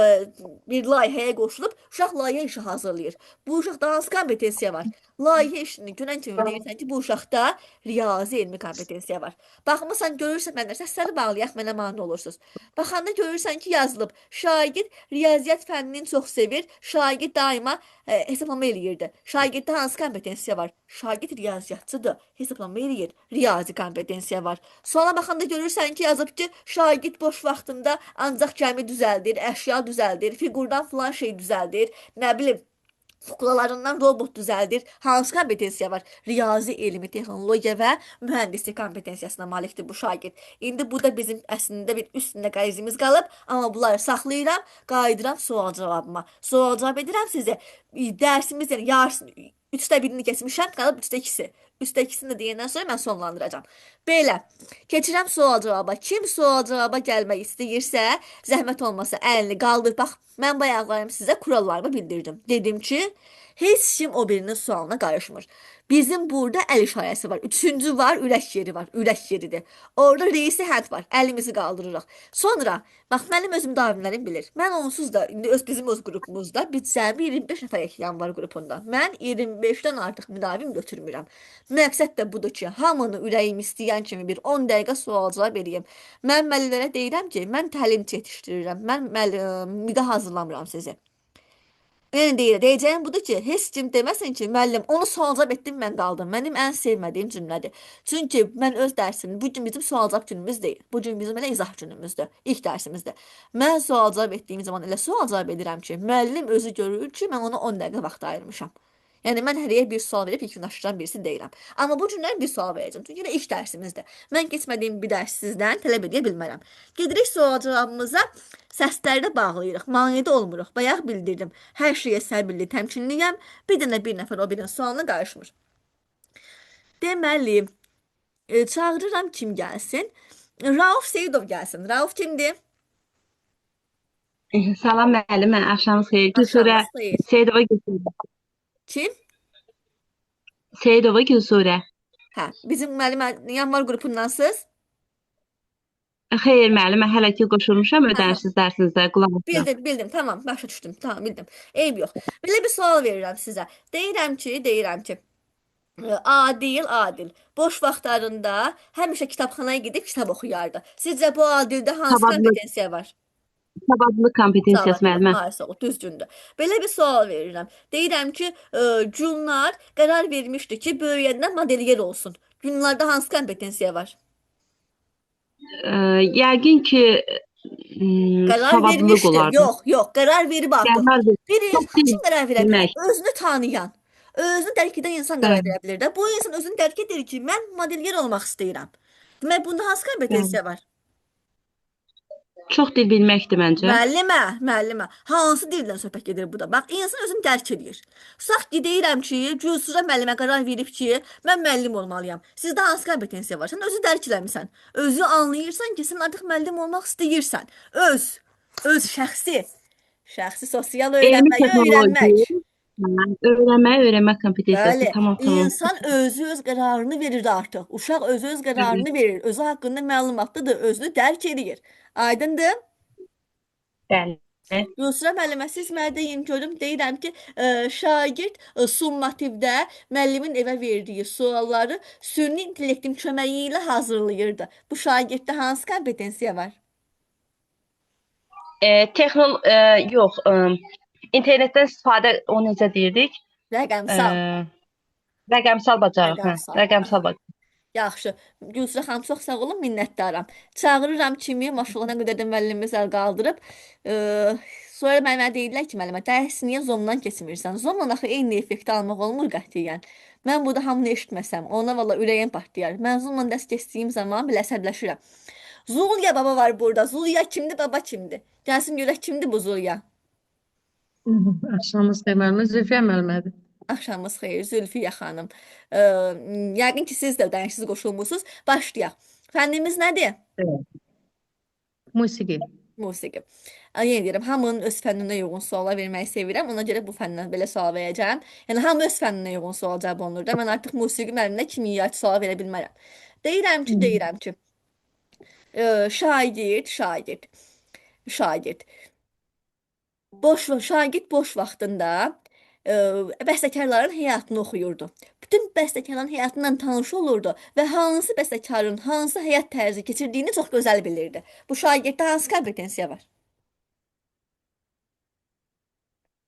bir layihəyə qoşulub, uşaq layihə işi hazırlayır. Bu uşaqda hansı kompetensiya var? Layihə işini görən kimi deyirsən ki, bu uşaqda riyazi elmi kompetensiya var. Baxmısan, görürsən, məndən səsləri bağlayaq, mənə mane olursunuz. Baxanda görürsən ki, yazılıb. Şagird riyaziyyat fənnini çox sevir. Şagird daima hesablama eləyirdi. Şagirddə hansı kompetensiya var? Şagird riyaziyyatçıdır. Hesablama eləyir. Riyazi kompetensiya var. Sonra baxanda görürsən ki, yazıb ki, şagird boş vaxtında ancaq gəmi düzəldir, əşya düzəldir, fiqurdan filan şey düzəldir, nə bilim, kuklalarından robot düzəldir. Hansı kompetensiya var? Riyazi elmi, texnologiya və mühəndislik kompetensiyasına malikdir bu şagird. İndi bu da bizim əslində bir üstündə qərizimiz qalıb, amma bunları saxlayıram, qayıdıram sual cavabıma. Sual cavab edirəm sizə. Dərsimiz yəni yarısını, üçdə birini keçmişəm, qalıb üçdə ikisi. Üstəkisini də deyəndən sonra mən sonlandıracağam. Belə, keçirəm sual-cavaba. Kim sual-cavaba gəlmək istəyirsə, zəhmət olmasa əlini qaldır. Bax, mən bayaqlarım sizə kurallarımı bildirdim. Dedim ki, heç kim o birinin sualına qarışmır. Bizim burada əl işarəsi var. Üçüncü var, ürək yeri var. Ürək yeridir. Orada reisi hədd var. Əlimizi qaldırırıq. Sonra, bax mənim özüm davimlərim bilir. Mən onsuz da indi öz bizim öz qrupumuzda biz cəmi 25 nəfər yan var qrupunda. Mən 25-dən artıq müdavim götürmürəm. Məqsəd də budur ki, hamını ürəyim istəyən kimi bir 10 dəqiqə sual-cavab eləyim. Mən müəllimlərə deyirəm ki, mən təlimçi yetişdirirəm. Mən müdə hazırlamıram sizi. Yəni deyir, deyəcəyim budur ki, heç kim deməsin ki, müəllim onu sual-cavab etdim, mən qaldım. Mənim ən sevmədiyim cümlədir. Çünki mən öz dərsimi, bu gün bizim sual-cavab günümüz deyil. Bu gün bizim elə izah günümüzdür, ilk dərsimizdir. Mən sual-cavab etdiyim zaman elə sual-cavab edirəm ki, müəllim özü görür ki, mən ona 10 dəqiqə vaxt ayırmışam. Yəni mən hərəyə bir sual verib yekunlaşdıran birisi deyiləm. Amma bu günlər bir sual verəcəm. Çünki elə ilk dərsimizdir. Mən keçmədiyim bir dərs sizdən tələb edə bilmərəm. Gedirik sual-cavabımıza. Səsləri də bağlayırıq. Maneədə olmuruq. Bayaq bildirdim. Hər şeyə səbirli, təmkinliyəm. Bir dənə bir nəfər o birinin sualına qarışmır. Deməli, çağırıram kim gəlsin? Rauf Seyidov gəlsin. Rauf kimdir? Salam müəllimə, axşamınız xeyir. Gülsurə Axşamınız xeyir. Seyidova Gülsurə. Kim? Seyidova Gülsurə. Hə, bizim müəllim yanvar qrupundansınız. Xeyr müəllimə, hələ ki qoşulmuşam Hə, hə. ödənişsiz dərsinizə qulaq asıram. Bildim, bildim. Tamam, başa düşdüm. Tamam, bildim. Eyb yox. Belə bir sual verirəm sizə. Deyirəm ki, Adil, Adil. Boş vaxtlarında həmişə kitabxanaya gedib kitab oxuyardı. Sizcə bu Adildə hansı Savadlılıq, kompetensiya var? savadlılıq kompetensiyası Savadlılıq. müəllimə. Ay, sağ ol, düzgündür. Belə bir sual verirəm. Deyirəm ki, Gülnar qərar vermişdi ki, böyüyəndə modelyer olsun. Gülnarda hansı kompetensiya var? Yəqin ki Qərar savadlılıq vermişdi. olardı. Yox, yox, qərar verib artıq. Qərar ver. Bir Çox dil kim qərar verə bilər? bilmək. Özünü tanıyan, özünü dərk edən insan qərar Bəli, verə bilər də. Bu insan özünü dərk edir ki, mən modelyer olmaq istəyirəm. Demək, bunda hansı bəli. kompetensiya var? Çox dil bilməkdir məncə. Müəllimə, müəllimə, hansı dildən söhbət gedir burada? Bax, insan özünü dərk edir. Tutaq ki, deyirəm ki, Gülsüzə müəllimə qərar verib ki, mən müəllim olmalıyam. Sizdə hansı kompetensiya var? Sən özü dərk eləmisən. Özü anlayırsan ki, sən artıq müəllim olmaq istəyirsən. Öz, öz şəxsi, şəxsi sosial Elmi öyrənməyi texnoloji, öyrənmək. hə, öyrənməyi öyrənmə kompetensiyası. Bəli, Tamam, tamam. insan özü öz qərarını verir artıq. Uşaq özü öz Bəli. qərarını verir. Özü haqqında məlumatlıdır, özünü dərk edir. Aydındır? Bəli. Yusra müəllimə, siz mənə deyin görüm, deyirəm ki, şagird summativdə müəllimin evə verdiyi sualları süni intellektin köməyi ilə hazırlayırdı. Bu şagirddə hansı kompetensiya var? E, yox, internetdən istifadə o necə deyirdik? E, Rəqəmsal. Rəqəmsal bacarıq, hə, Rəqəmsal. rəqəmsal bacarıq. Yaxşı. Gülsü xanım, çox sağ olun, minnətdaram. Çağırıram kimi, maşallah nə qədər də müəllimimiz əl qaldırıb. Ee, sonra mənə deyirlər ki, müəllimə, dərs niyə Zoom-dan keçmirsən? Zoom-la axı eyni effekti almaq olmur qətiyyən. Mən burada hamını eşitməsəm, ona valla ürəyim partlayar. Mən Zoom-la dərs keçdiyim zaman belə əsəbləşirəm. Zulya baba var burada. Zulya kimdir, baba kimdir? Gəlsin görək kimdir bu Zulya? Axşamınız xeyir müəllimə, Zülfiyə müəllimədir. Axşamınız xeyir, Zülfiyə xanım. Ee, yəqin ki, siz də ödənişsiz qoşulmusunuz. Başlayaq. Fənnimiz nədir? Evet. Musiqi. Musiqi. Ay, yenə deyirəm, hamının öz fənninə uyğun suallar verməyi sevirəm. Ona görə bu fəndən belə sual verəcəm. Yəni hamı öz fənninə uyğun sual cavab olunur da. Mən artıq musiqi müəlliminə kimyəvi sual verə bilmərəm. Deyirəm ki, deyirəm ki, şagird, şagird, şagird. Şagird boş vaxtında e, bəstəkarların həyatını oxuyurdu. Bütün bəstəkarların həyatından tanış olurdu və hansı bəstəkarın hansı həyat tərzi keçirdiyini çox gözəl bilirdi. Bu şagirddə hansı kompetensiya var?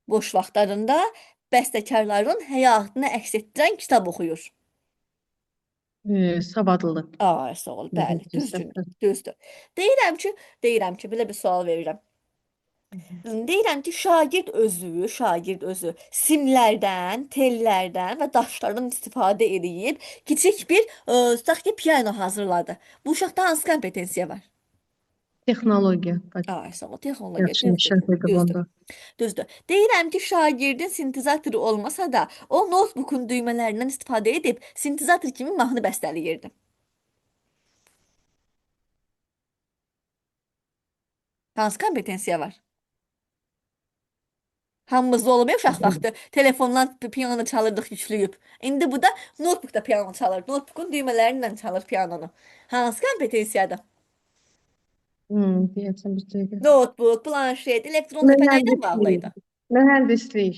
Boş vaxtlarında bəstəkarların həyatını əks etdirən kitab oxuyur. Savadlılıq. Ay, sağ ol, bəli, Kompetensiya. düzdür, düzdür. Deyirəm ki, belə bir sual verirəm. Deyirəm ki, şagird özü simlərdən, tellərdən və daşlardan istifadə edib kiçik bir, tutaq ki, piano hazırladı. Bu uşaqda hansı kompetensiya var? Texnologiya. Ay, sağ ol, texnologiya, Yaxşı düzdür, inkişaf edib düzdür. onda. Düzdür. Deyirəm ki, şagirdin sintezatoru olmasa da, o notebookun düymələrindən istifadə edib sintezator kimi mahnı bəstələyirdi. Hansı kompetensiya var? Hamımızda olub ya uşaq vaxtı telefondan piano çalırdıq yükləyib. İndi bu da notebookda piano çalır. Notebookun düymələri ilə çalır pianonu. Hansı kompetensiyadır? Deyəsən bir dəqiqə. Notebook, planşet, elektron lövhə nə ilə bağlı Mühəndislik. idi? Mühəndislik.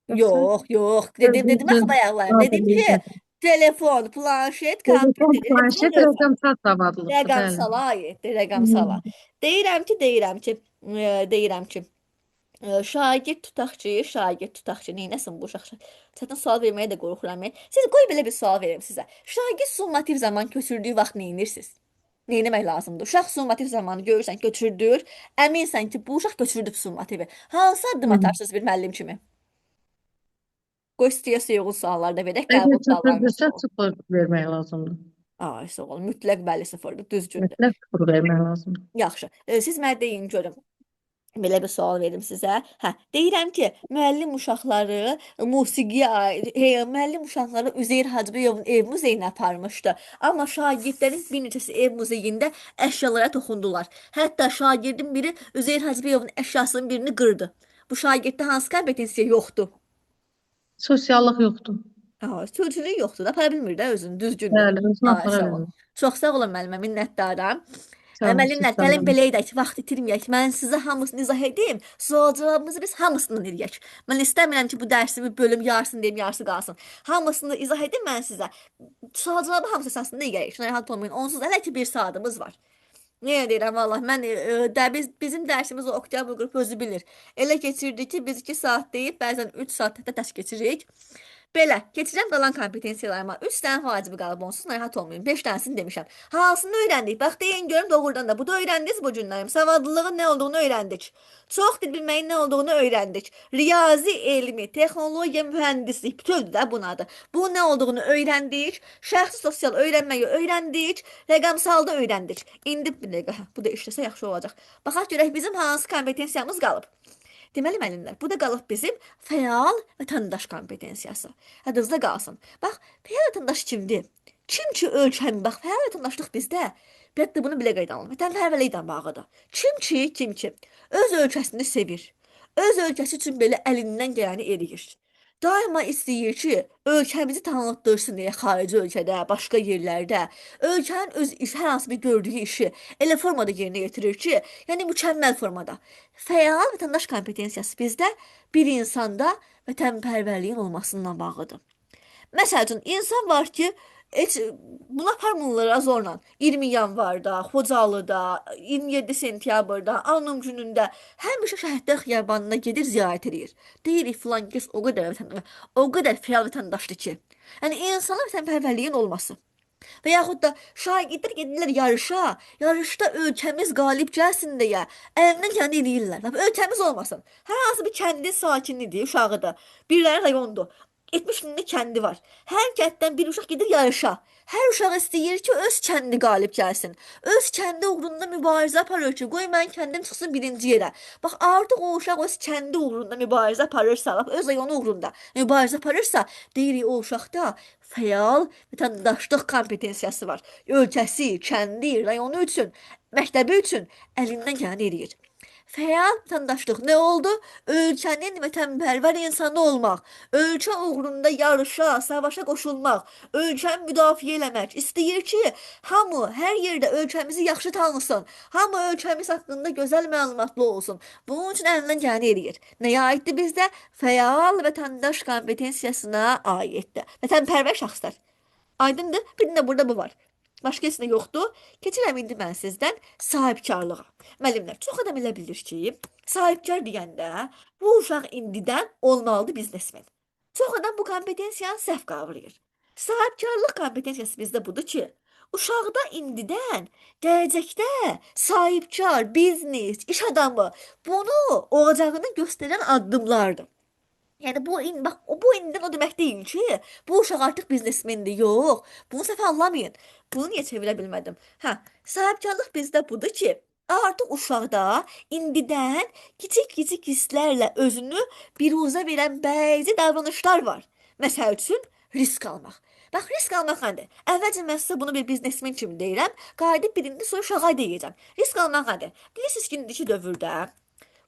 Yoxsa Yox, yox. Dedim axı sözlü bayaqlar. Dedim ki, qabiliyyət. telefon, planşet, Telefon, kompüter, elektron planşet, lövhə. rəqəmsal savadlılıqdır, bəli. Rəqəmsala aiddir, rəqəmsala. Deyirəm ki, şagird tutaq ki, şagird tutaq ki, neynəsin bu uşaq? Çətin sual verməyə də qorxuram. Siz qoy belə bir sual verim sizə. Şagird summativ zaman köçürdüyü vaxt neynirsiz? Neynəmək lazımdır? Uşaq summativ zamanı görürsən, köçürdür. Əminsən ki, bu uşaq köçürdüb summativi. Hansı addım atarsınız bir müəllim kimi? Qoy stresə uyğun suallar da verək, Əgər qəbul suallarımız köçürdürsə, olsun. sıfır vermək lazımdır. Ay, sağ ol. Mütləq bəli sıfırdır, düzgündür. Mütləq sıfır vermək lazımdır. Yaxşı. Siz mənə deyin görüm. Belə bir sual verim sizə. Hə, deyirəm ki, müəllim uşaqları musiqiyə aid, müəllim uşaqları Üzeyir Hacıbəyovun ev muzeyinə aparmışdı. Amma şagirdlərin bir neçəsi ev muzeyində əşyalara toxundular. Hətta şagirdin biri Üzeyir Hacıbəyovun əşyasının birini qırdı. Bu şagirddə hansı kompetensiya yoxdur? Sosiallıq yoxdur. Ha, sürücülük yoxdur da, apara bilmir də özünü, düzgündür. Bəli, özünü Ay, apara sağ ol. bilmir. Çox sağ olun müəllimə, minnətdaram. Sağ olun, siz Müəllimlər, sağ gəlin olun. belə edək, vaxt itirməyək. Mən sizə hamısını izah edim. Sual cavabımızı biz hamısından eləyək. Mən istəmirəm ki, bu dərsimi bölüm yarısını deyim, yarısı qalsın. Hamısını izah edim mən sizə. Sual cavabı hamısı əsasında eləyək. Narahat olmayın. Onsuz hələ ki bir saatımız var. Niyə deyirəm vallah mən də bizim dərsimiz o oktyabr qrupu özü bilir. Elə keçirdi ki, biz 2 saat deyib bəzən 3 saat hətta dərs keçirik. Belə, keçirəm qalan kompetensiyalarıma. 3 dənə vacibi qalıb onsuz narahat olmayın. 5 dənəsini demişəm. Hansını öyrəndik? Bax deyin görüm doğrudan da. Bu da öyrəndiniz bu günlərim. Savadlılığın nə olduğunu öyrəndik. Çox dil bilməyin nə olduğunu öyrəndik. Riyazi elmi, texnologiya, mühəndislik bütövdür də bunun adı. Bu nə olduğunu öyrəndik. Şəxsi sosial öyrənməyi öyrəndik. Rəqəmsalda öyrəndik. İndi bir dəqiqə, hə, bu da işləsə yaxşı olacaq. Baxaq görək bizim hansı kompetensiyamız qalıb. Deməli müəllimlər, bu da qalıb bizim fəal vətəndaş kompetensiyası. Yadınızda qalsın. Bax, fəal vətəndaş kimdir? Kim ki ölkənin, bax, fəal vətəndaşlıq bizdə, bir də bunu belə qeyd alın. Vətənpərvərliklə bağlıdır. Kim ki öz ölkəsini sevir, öz ölkəsi üçün belə əlindən gələni eləyir. Daima istəyir ki, ölkəmizi tanıtdırsın deyə xarici ölkədə, başqa yerlərdə, ölkənin öz iş, hər hansı bir gördüyü işi elə formada yerinə yetirir ki, yəni mükəmməl formada. Fəal vətəndaş kompetensiyası bizdə bir insanda vətənpərvərliyin olmasından bağlıdır. Məsəl üçün, insan var ki, heç bunu aparmırlar zorla. 20 yanvarda, Xocalıda, 27 sentyabrda, anım günündə həmişə Şəhidlər Xiyabanına gedir, ziyarət edir. Deyirik filan kəs o qədər o qədər fəal vətəndaşdır ki. Yəni insana vətənpərvərliyin olması. Və yaxud da şagirdlər gedirlər yarışa, yarışda ölkəmiz qalib gəlsin deyə əlindən gələni eləyirlər. Lap ölkəmiz olmasın. Hər hansı bir kəndin sakinidir, uşağıdır. Biriləri rayondur. 70 minlik kəndi var. Hər kənddən bir uşaq gedir yarışa. Hər uşaq istəyir ki, öz kəndi qalib gəlsin. Öz kəndi uğrunda mübarizə aparır ki, qoy mənim kəndim çıxsın birinci yerə. Bax, artıq o uşaq öz kəndi uğrunda mübarizə aparırsa, lap öz rayonu uğrunda mübarizə aparırsa, deyirik o uşaqda fəal vətəndaşlıq kompetensiyası var. Ölkəsi, kəndi, rayonu üçün, məktəbi üçün əlindən gələni eləyir. Fəal vətəndaşlıq nə oldu? Ölkənin vətənpərvər insanı olmaq, ölkə uğrunda yarışa, savaşa qoşulmaq, ölkəni müdafiə eləmək. İstəyir ki, hamı hər yerdə ölkəmizi yaxşı tanısın, hamı ölkəmiz haqqında gözəl məlumatlı olsun. Bunun üçün əlindən gələni eləyir. Nəyə aiddir bizdə? Fəal vətəndaş kompetensiyasına aiddir. Vətənpərvər şəxslər. Aydındır? Bir də burada bu var. Başqa heç nə yoxdur. Keçirəm indi mən sizdən sahibkarlığa. Müəllimlər, çox adam elə bilir ki, sahibkar deyəndə bu uşaq indidən olmalıdır biznesmen. Çox adam bu kompetensiyanı səhv qavrayır. Sahibkarlıq kompetensiyası bizdə budur ki, uşaqda indidən gələcəkdə sahibkar, biznes, iş adamı bunu olacağını göstərən addımlardır. Yəni bu bax bu indidən o demək deyil ki, bu uşaq artıq biznesmendir. Yox, bunu səhv anlamayın. Bunu niyə çevirə bilmədim? Hə, sahibkarlıq bizdə budur ki, Artıq uşaqda indidən kiçik-kiçik hisslərlə özünü biruzə verən bəzi davranışlar var. Məsəl üçün, risk almaq. Bax, risk almaq nədir? Əvvəlcə mən sizə bunu bir biznesmen kimi deyirəm, qayıdıb birini sonra uşağa deyəcəm. Risk almaq nədir? Bilirsiniz ki, indiki dövrdə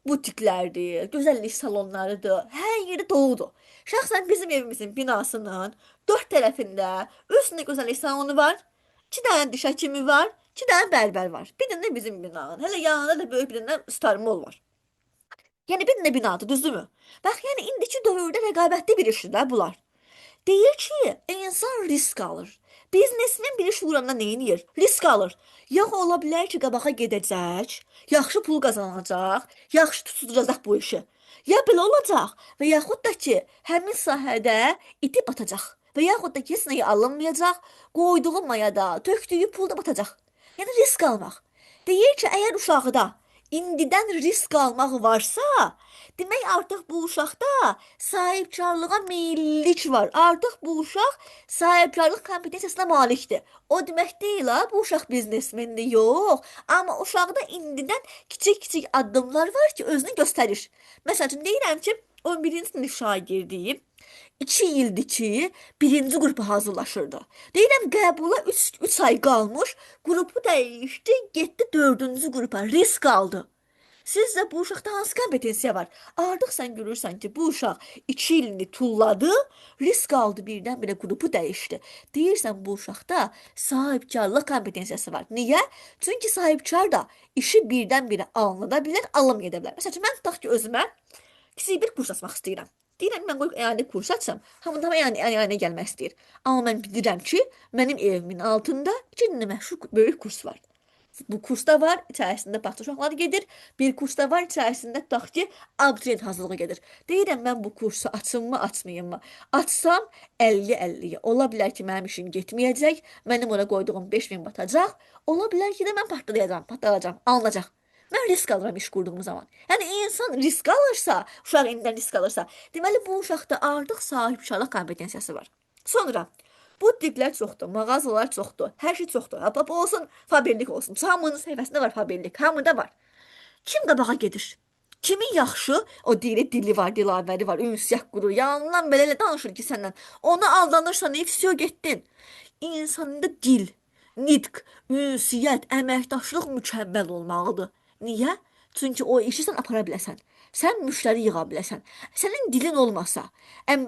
butiklərdir, gözəllik salonlarıdır, hər yeri doludur. Şəxsən bizim evimizin binasının dörd tərəfində üstündə gözəllik salonu var, 2 dənə diş həkimi var, 2 dənə bərbər var. Bir dənə bizim binanın, hələ yanında da böyük bir dənə Star Mall var. Yəni bir dənə binadır, düzdürmü? Bax, yəni indiki dövrdə rəqabətli bir işdir də bunlar. Deyir ki, insan risk alır. Biznesmen bir iş vuranda nə edir? Risk alır. Ya ola bilər ki, qabağa gedəcək, yaxşı pul qazanacaq, yaxşı tutacaq bu işi. Ya belə olacaq və yaxud da ki, həmin sahədə itib batacaq və yaxud da ki, heç nəyə alınmayacaq, qoyduğu mayada, tökdüyü pul da batacaq. Yəni risk almaq. Deyir ki, əgər uşaqda indidən risk almaq varsa, demək artıq bu uşaqda sahibkarlığa meyillilik var. Artıq bu uşaq sahibkarlıq kompetensiyasına malikdir. O demək deyil ha, bu uşaq biznesmendir, yox. Amma uşaqda indidən kiçik-kiçik addımlar var ki, özünü göstərir. Məsəl üçün deyirəm ki, 11-ci sinif şagirdiyim. 2 ildir ki, birinci qrupa hazırlaşırdı. Deyirəm qəbula 3 ay qalmış, qrupu dəyişdi, getdi 4-cü qrupa, risk aldı. Sizcə bu uşaqda hansı kompetensiya var? Artıq sən görürsən ki, bu uşaq 2 ilini tulladı, risk aldı birdən-birə qrupu dəyişdi. Deyirsən bu uşaqda sahibkarlıq kompetensiyası var. Niyə? Çünki sahibkar da işi birdən-birə anlada bilər, anlamaya da bilər. Məsəl üçün mən tutaq ki, özümə kiçik bir kurs açmaq istəyirəm. Deyirəm mən qoyub əyani kurs açsam, hamıdan əyani gəlmək istəyir. Amma mən bilirəm ki, mənim evimin altında 2 dənə məşhur böyük kurs var. Bu kursda var, içərisində bağça uşaqları gedir. Bir kursda var, içərisində tutaq ki, abituriyent hazırlığı gedir. Deyirəm mən bu kursu açım mı, açmayım mı? Açsam 50-50-yə. Ola bilər ki, mənim işim getməyəcək. Mənim ora qoyduğum 5000 batacaq. Ola bilər ki də mən patlayacağam, alınacaq. Mən risk alıram iş qurduğum zaman. Yəni insan risk alırsa, uşaq indidən risk alırsa, deməli bu uşaqda artıq sahibkarlıq kompetensiyası var. Sonra butiklər çoxdur, mağazalar çoxdur, hər şey çoxdur. Hap olsun, Faberlik olsun. Hamının səhifəsində var Faberlik, hamıda var. Kim qabağa gedir? Kimin yaxşı o dili var, dilavəri var, ünsiyyət qurur, yanından belə elə danışır ki səndən. Ona aldanırsan, vsyo getdin. İnsanda dil, nitq, ünsiyyət, əməkdaşlıq mükəmməl olmalıdır. Niyə? Çünki o işi sən apara biləsən. Sən müştəri yığa biləsən. Sənin dilin olmasa,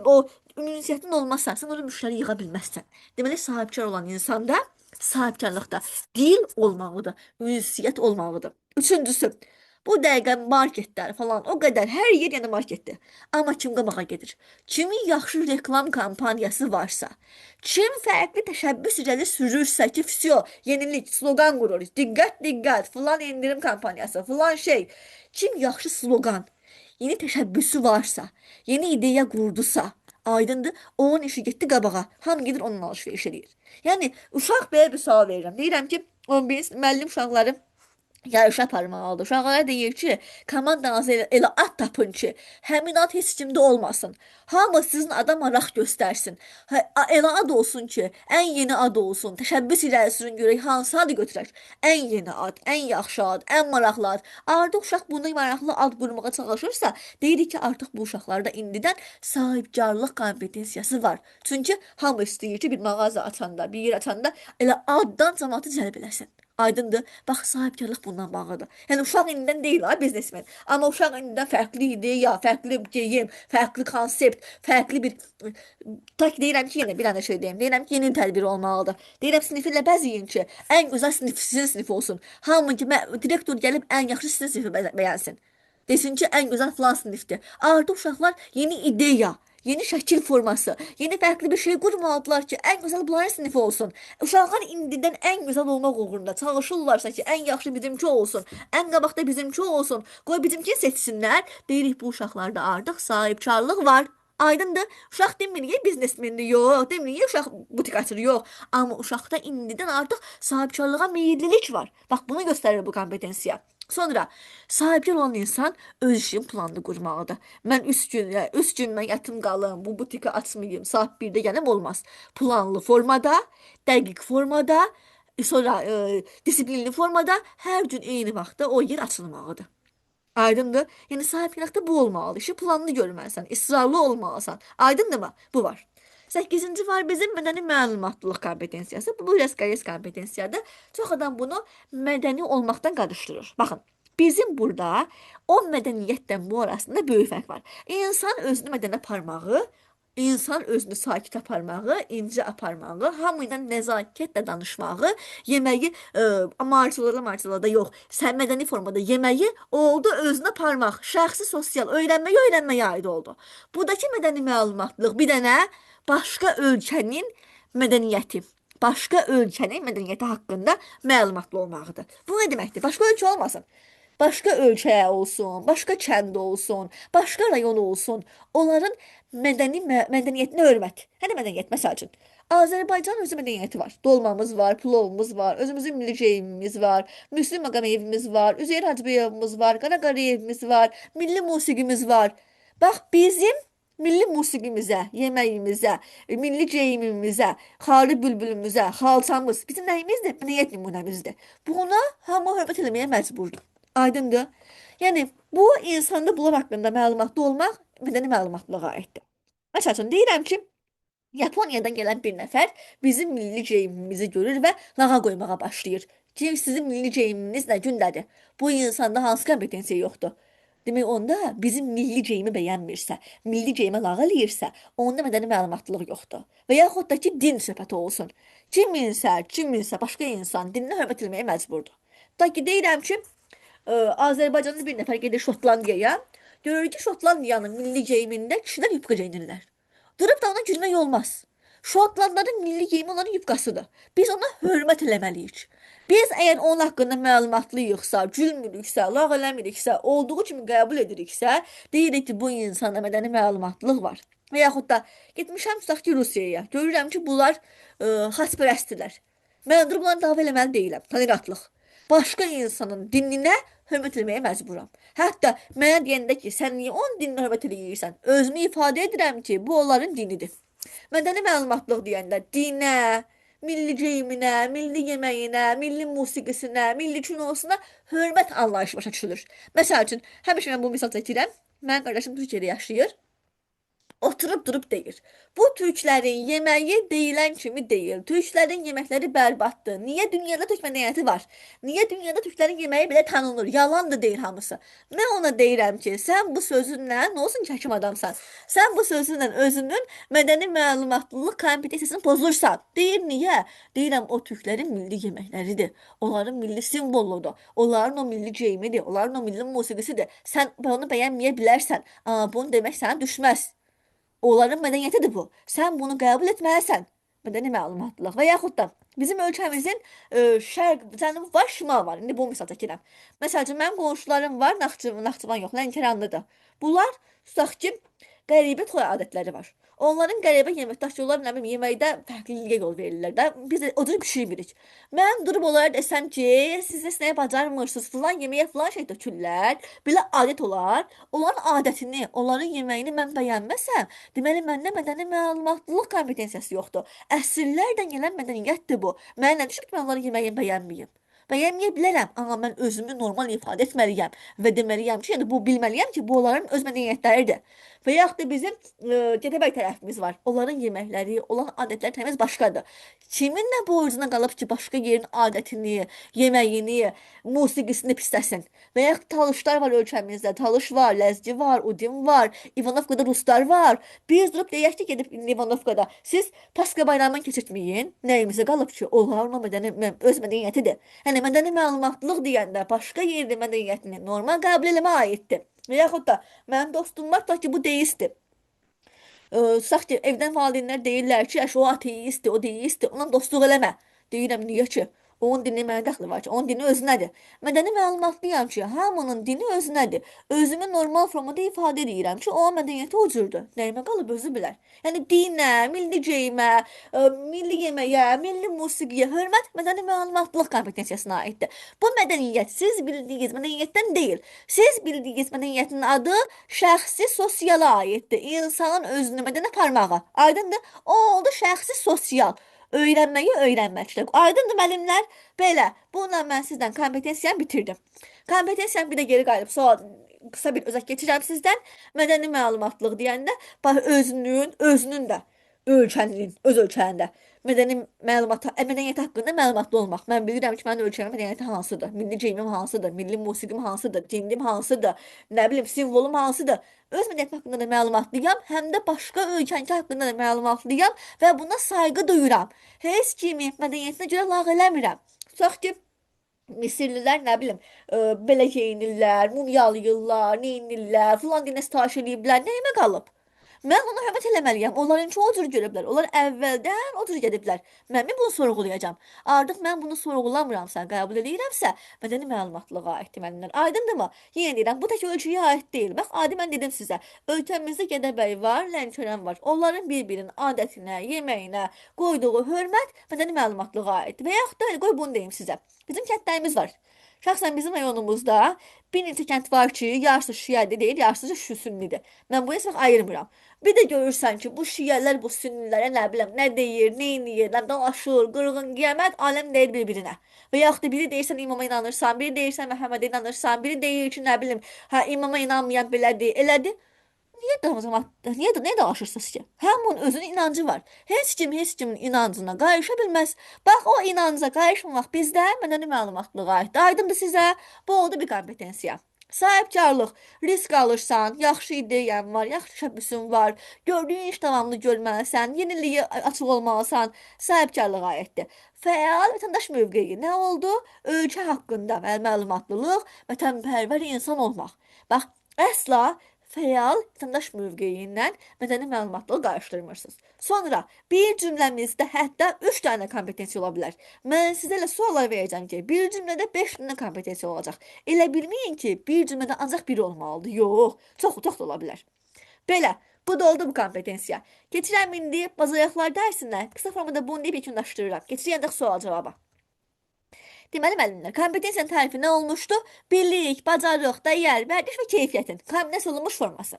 o ünsiyyətin olmasa, sən orada müştəri yığa bilməzsən. Deməli, sahibkar olan insanda sahibkarlıqda dil olmalıdır, ünsiyyət olmalıdır. Üçüncüsü, bu dəqiqə marketlər falan o qədər hər yer yəni marketdir. Amma kim qabağa gedir? Kimin yaxşı reklam kampaniyası varsa, kim fərqli təşəbbüs irəli sürürsə ki, vsyo, yenilik, sloqan qurur. Diqqət, diqqət, filan endirim kampaniyası, filan şey. Kim yaxşı sloqan, yeni təşəbbüsü varsa, yeni ideya qurdusa, aydındır, onun işi getdi qabağa. Hamı gedir onunla alış-veriş eləyir. Yəni uşaq belə bir sual verirəm. Deyirəm ki, 11 müəllim uşaqları yarışa aparmalıdır. Uşaqlara deyir ki, komandanızı elə ad tapın ki, həmin ad heç kimdə olmasın. Hamı sizin ada maraq göstərsin. Hə, elə ad olsun ki, ən yeni ad olsun. Təşəbbüs irəli sürün görək hansı adı götürək. Ən yeni ad, ən yaxşı ad, ən maraqlı ad. Artıq uşaq bunu maraqlı ad qurmağa çalışırsa, deyirik ki, artıq bu uşaqlarda indidən sahibkarlıq kompetensiyası var. Çünki hamı istəyir ki, bir mağaza açanda, bir yer açanda elə addan cəmaatı cəlb eləsin. Aydındır. Bax, sahibkarlıq bundan bağlıdır. Yəni uşaq indidən deyil ha biznesmen. Amma uşaq indidən fərqli ideya, fərqli geyim, fərqli konsept, fərqli bir ta ki deyirəm ki, yenə bir dənə şey deyim. Deyirəm ki, yeni tədbir olmalıdır. Deyirəm sinifi elə bəzəyin ki, ən gözəl sinif sizin sinif olsun. Hamı ki, direktor gəlib ən yaxşı sizin sinifi bəyənsin. Desin ki, ən gözəl filan sinifdir. Artıq uşaqlar yeni ideya, yeni şəkil forması, yeni fərqli bir şey qurmalıdırlar ki, ən gözəl bunların sinifi olsun. Uşaqlar indidən ən gözəl olmaq uğrunda çalışırlarsa ki, ən yaxşı bizimki olsun, ən qabaqda bizimki olsun, qoy bizimkini seçsinlər. Deyirik bu uşaqlarda artıq sahibkarlıq var. Aydındır. Uşaq demir ki, biznesmendir, yox. Demir ki, uşaq butik açır, yox. Amma uşaqda indidən artıq sahibkarlığa meyillilik var. Bax, bunu göstərir bu kompetensiya. Sonra sahibkar olan insan öz işinin planını qurmalıdır. Mən 3 gün, 3 gün mən yatım qalım, bu butiki açmayım, saat 1-də gəlim olmaz. Planlı formada, dəqiq formada, Sonra disiplinli formada hər gün eyni vaxtda o yer açılmalıdır. Aydındır? Yəni sahibkarlıqda bu olmalıdır. İşi planlı görməlisən, israrlı olmalısan. Aydındırmı? Bu var. 8-ci var bizim mədəni məlumatlılıq kompetensiyası. Bu biraz qəliz kompetensiyadır. Çox adam bunu mədəni olmaqdan qarışdırır. Baxın, bizim burada o mədəniyyətlə bu arasında böyük fərq var. İnsan özünü mədəni aparmağı, insan özünü sakit aparmağı, incə aparmağı, hamı ilə nəzakətlə danışmağı, yeməyi marçılarda yox, sən mədəni formada yeməyi oldu özünə aparmaq, şəxsi sosial öyrənməyə öyrənməyə aid oldu. Buradakı mədəni məlumatlılıq bir dənə başqa ölkənin mədəniyyəti, başqa ölkənin mədəniyyəti haqqında məlumatlı olmaqdır. Bu nə deməkdir? Başqa ölkə olmasın. Başqa ölkə olsun, başqa kənd olsun, başqa rayon olsun, onların mədəniyyətinə hörmət. Hələ mədəniyyət məsəl üçün. Azərbaycanın özü mədəniyyəti var. Dolmamız var, plovumuz var, özümüzün milli geyimimiz var, Müslüm Maqameyevimiz var, Üzeyir Hacıbəyovumuz var, Qara Qarayevimiz var, milli musiqimiz var. Bax bizim milli musiqimizə, yeməyimizə, milli geyimimizə, xarı bülbülümüzə, xalçamız bizim nəyimizdir? Mədəniyyət nümunəmizdir. Buna hamı hörmət eləməyə məcburdur. Aydındır? Yəni bu insanda bunlar haqqında məlumatlı olmaq mədəni məlumatlılığa aiddir. Məsəl üçün deyirəm ki, Yaponiyadan gələn bir nəfər bizim milli geyimimizi görür və lağa qoymağa başlayır. Ki, sizin milli geyiminiz nə gündədir? Bu insanda hansı kompetensiya yoxdur? Demək onda bizim milli geyimi bəyənmirsə, milli geyimə lağa eləyirsə, onda mədəni məlumatlılıq yoxdur. Və yaxud da ki, din söhbəti olsun. Kiminsə başqa insan dininə hörmət etməyə məcburdur. Ta ki, deyirəm ki, Azərbaycanda bir nəfər gedir Şotlandiyaya, görür ki, Şotlandiyanın milli geyimində kişilər yubka geyinirlər. Durub da ona gülmək olmaz. Şotlandların milli geyimi onların yubkasıdır. Biz ona hörmət eləməliyik. Biz əgər onun haqqında məlumatlıyıqsa, gülmürüksə, lağ eləmiriksə, olduğu kimi qəbul ediriksə, deyirik ki, bu insanda mədəni məlumatlılıq var. Və yaxud da getmişəm tutaq ki, Rusiyaya. Görürəm ki, bunlar xaçpərəstdirlər. Mən durub bunları dava eləməli deyiləm. Tolerantlıq. Başqa insanın dininə hörmət eləməyə məcburam. Hətta mənə deyəndə ki, sən niyə onun dininə hörmət eləyirsən? Özümü ifadə edirəm ki, bu onların dinidir. Mədəni məlumatlılıq deyəndə dinə, milli geyiminə, milli yeməyinə, milli musiqisinə, milli kinosuna hörmət anlayışı başa düşülür. Məsəl üçün, həmişə mən bu misal çəkirəm. Mənim qardaşım Türkiyədə yaşayır. Oturub durub deyir. Bu türklərin yeməyi deyilən kimi deyil. Türklərin yeməkləri bərbaddır. Niyə dünyada türk mədəniyyəti var? Niyə dünyada türklərin yeməyi belə tanınır? Yalandır deyir hamısı. Mən ona deyirəm ki, sən bu sözünlə nə olsun ki, həkim adamsan? Sən bu sözünlə özünün mədəni məlumatlılıq kompetensiyasını pozursan. Deyir niyə? Deyirəm o türklərin milli yeməkləridir. Onların milli simvoludur. Onların o milli geyimidir. Onların o milli musiqisidir. Sən bunu bəyənməyə bilərsən. Amma bunu demək sənə düşməz. Onların mədəniyyətidir bu. Sən bunu qəbul etməlisən. Mədəni məlumatlılıq və yaxud da bizim ölkəmizin şərq, cənub var, şimal var. İndi bu misal çəkirəm. Məsəl üçün mənim qonşularım var, Naxçıvan yox, Lənkəranlıdır. Bunlar tutaq ki, qəribə toy adətləri var. Onların qəribə yemək, tutaq ki, onlar nə bilim yeməkdə fərqliliyə yol verirlər də. Biz də o cür bişirmirik. Mən durub onlara desəm ki, siz heç nəyə bacarmırsınız, filan yeməyə filan şey tökürlər, belə adət olar. Onların adətini, onların yeməyini mən bəyənməsəm, deməli məndə mədəni məlumatlılıq kompetensiyası yoxdur. Əsrlərdən gələn mədəniyyətdir bu. Mənə nə düşüb ki, mən onların yeməyini bəyənməyim? Bəyənməyə bilərəm, amma mən özümü normal ifadə etməliyəm və deməliyəm ki, yəni bu bilməliyəm ki, bu onların öz mədəniyyətləridir. Və yaxud da bizim Gədəbəy tərəfimiz var. Onların yeməkləri, olan adətləri təmiz başqadır. Kimin nə borcuna qalıb ki, başqa yerin adətini, yeməyini, musiqisini pisləsin? Və yaxud talışlar var ölkəmizdə. Talış var, ləzgi var, udin var, İvanovkada ruslar var. Biz durub deyək ki, gedib İvanovkada siz Paska bayramını keçirtməyin. Nəyimizə qalıb ki, onların o mədəni, öz mədəniyyətidir. Yəni mədəni məlumatlılıq deyəndə başqa yerin mədəniyyətini normal qəbul eləmə aiddir. Və yaxud da mənim dostum var, tutaq ki, bu deistdir. Tutaq ki, evdən valideynlər deyirlər ki, o ateistdir, o deistdir, onunla dostluq eləmə. Deyirəm, niyə ki? Onun dini mənə dəxli var ki, onun dini özünədir. Mədəni məlumatlıyam ki, hamının dini özünədir. Özümü normal formada ifadə edirəm ki, onun mədəniyyəti o cürdür. Nəyimə qalıb özü bilər. Yəni dinə, milli geyimə, milli yeməyə, milli musiqiyə hörmət mədəni məlumatlılıq kompetensiyasına aiddir. Bu mədəniyyət siz bildiyiniz mədəniyyətdən deyil. Siz bildiyiniz mədəniyyətin adı şəxsi sosiala aiddir. İnsanın özünü mədəni aparmağı. Aydındır? O oldu şəxsi sosial. Öyrənməyi öyrənməkdir. Aydındır müəllimlər? Belə, bununla mən sizdən kompetensiyanı bitirdim. Kompetensiyanı bir də geri qayıdıb sual qısa bir özət keçirəm sizdən. Mədəni məlumatlıq deyəndə bax özünün də ölkənin, öz ölkəndə mədəni məlumata, mədəniyyət haqqında məlumatlı olmaq. Mən bilirəm ki, mənim ölkəmin mədəniyyəti hansıdır, milli geyimim hansıdır, milli musiqim hansıdır, dinim hansıdır, nə bilim, simvolum hansıdır. Öz mədəniyyətim haqqında da məlumatlıyam, həm də başqa ölkəninki haqqında da məlumatlıyam və buna sayğı duyuram. Heç kimi mədəniyyətinə görə lağ eləmirəm. Tutaq ki, Misirlilər nə bilim, belə geyinirlər, mumyalayırlar, neynirlər, filan dinə sitayiş eləyiblər, nəyimə qalıb? Mən ona hörmət eləməliyəm. Onlarınki o cür görüblər. Onlar əvvəldən o cür gediblər. Mən mi bunu sorğulayacağam? Artıq mən bunu sorğulamıramsa, qəbul eləyirəmsə, mədəni məlumatlığa aiddir müəllimlər. Aydındırmı? Yenə deyirəm, bu tək ölkəyə aid deyil. Bax, adi mən dedim sizə. Ölkəmizdə Gədəbəy var, Lənkəran var. Onların bir-birinin adətinə, yeməyinə qoyduğu hörmət mədəni məlumatlığa aiddir. Və yaxud da qoy bunu deyim sizə. Bizim kəndlərimiz var. Şəxsən bizim rayonumuzda bir neçə kənd var ki, yarısı şiədir deyil, yarısı sünnidir. Mən bu heç vaxt ayırmıram. Bir də görürsən ki, bu şiələr bu sünnilərə nə biləm, nə deyir, nə eləyir, nə dalaşır, qırğın, qiyamət aləm deyir bir-birinə. Və yaxud da biri deyirsən imama inanırsan, biri deyirsən Məhəmmədə inanırsan, biri deyir ki, nə bilim, hə imama inanmayan belədir, elədir. Niyə də o zaman niyə dalaşırsınız ki? Hamının özünün inancı var. Heç kim heç kimin inancına qarışa bilməz. Bax o inanca qarışmamaq bizdə mədəni məlumatlığa aiddir. Aydındır sizə? Bu oldu bir kompetensiya. Sahibkarlıq, risk alırsan, yaxşı ideyan var, yaxşı təşəbbüsün var, gördüyün iş davamlı görməlisən, yeniliyə açıq olmalısan, sahibkarlığa aiddir. Fəal vətəndaş mövqeyi nə oldu? Ölkə haqqında məlumatlılıq, vətənpərvər insan olmaq. Bax, əsla fəal vətəndaş mövqeyi ilə mədəni məlumatlığı qarışdırmırsınız. Sonra bir cümləmizdə hətta 3 dənə kompetensiya ola bilər. Mən sizə elə suallar verəcəm ki, bir cümlədə 5 dənə kompetensiya olacaq. Elə bilməyin ki, bir cümlədə ancaq biri olmalıdır. Yox, çox çox da ola bilər. Belə, bu da oldu bu kompetensiya. Keçirəm indi bacarıqlar dərsinə. Qısa formada bunu deyib yekunlaşdırıram. Keçirik ancaq sual-cavaba. Deməli müəllimlər, kompetensiyanın tərifi nə olmuşdu? Bilik, bacarıq, dəyər, vərdiş və keyfiyyətin kombinasiya olunmuş forması.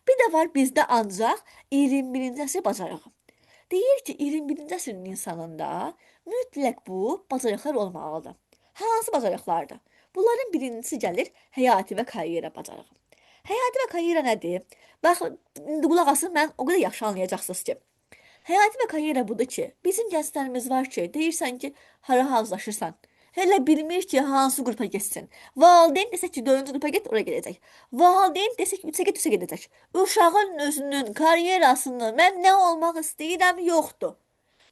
Bir də var bizdə ancaq 21-ci əsr bacarığı. Deyir ki, 21-ci əsrin insanında mütləq bu bacarıqlar olmalıdır. Hansı bacarıqlardır? Bunların birincisi gəlir həyati və karyera bacarığı. Həyati və karyera nədir? Bax, indi qulaq asın, mən o qədər yaxşı anlayacaqsınız ki. Həyati və karyera budur ki, bizim gənclərimiz var ki, deyirsən ki, hara hazırlaşırsan. Hələ bilmir ki, hansı qrupa getsin. Valideyn desə ki, 4-cü qrupa get, ora gedəcək. Valideyn desə ki, 3-ə get, 3-ə gedəcək. Uşağın özünün karyerasını, mən nə olmaq istəyirəm, yoxdur.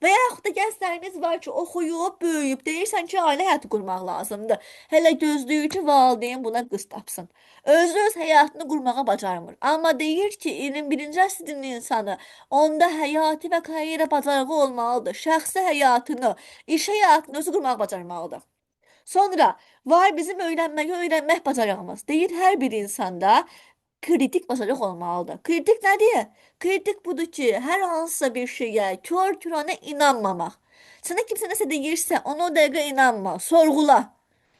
Və yaxud da gənclərimiz var ki, oxuyub, böyüyüb, deyirsən ki, ailə həyatı qurmaq lazımdır. Hələ gözləyir ki, valideyn buna qız tapsın. Özü öz həyatını qurmağa bacarmır. Amma deyir ki, 21-ci əsrin insanı onda həyati və karyera bacarığı olmalıdır. Şəxsi həyatını, iş həyatını özü qurmağa bacarmalıdır. Sonra var bizim öyrənməyi öyrənmək bacarığımız. Deyir hər bir insanda kritik bacarıq olmalıdır. Kritik nədir? Kritik budur ki, hər hansısa bir şeyə kör-küranə inanmamaq. Sənə kimsə nəsə deyirsə, ona o dəqiqə inanma, sorğula.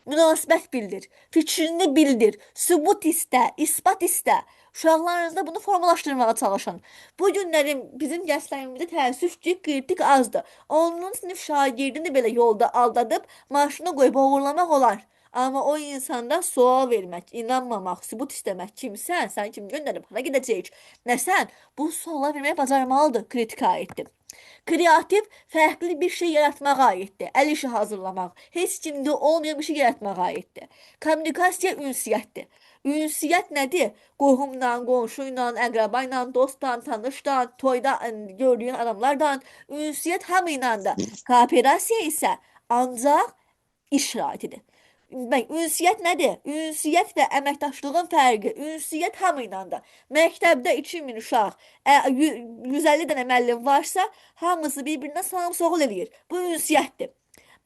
Münasibət bildir, fikrini bildir, sübut istə, isbat istə. Uşaqlarınızda bunu formalaşdırmağa çalışın. Bu günlərin bizim gənclərimizdə təəssüf ki, kritik azdır. Onun sinif şagirdini belə yolda aldadıb maşına qoyub oğurlamaq olar. Amma o insanda sual vermək, inanmamaq, sübut istəmək, kimsən, sən kim göndərib, hara gedəcəyik, nəsən? Bu suallar verməyi bacarmalıdır, kritikə aiddir. Kreativ fərqli bir şey yaratmağa aiddir. Əl işi hazırlamaq, heç kimdə olmayan bir şey yaratmağa aiddir. Kommunikasiya ünsiyyətdir. Ünsiyyət nədir? Qohumla, qonşu ilə, əqraba ilə, dostla, tanışla, toyda gördüyün adamlarla ünsiyyət hamı ilədir. Kooperasiya isə ancaq iş şəraitidir. Bax, ünsiyyət nədir? Ünsiyyət və əməkdaşlığın fərqi. Ünsiyyət hamı ilədir. Məktəbdə 2000 uşaq, 150 dənə müəllim varsa, hamısı bir-birinə salam soğul eləyir. Bu ünsiyyətdir.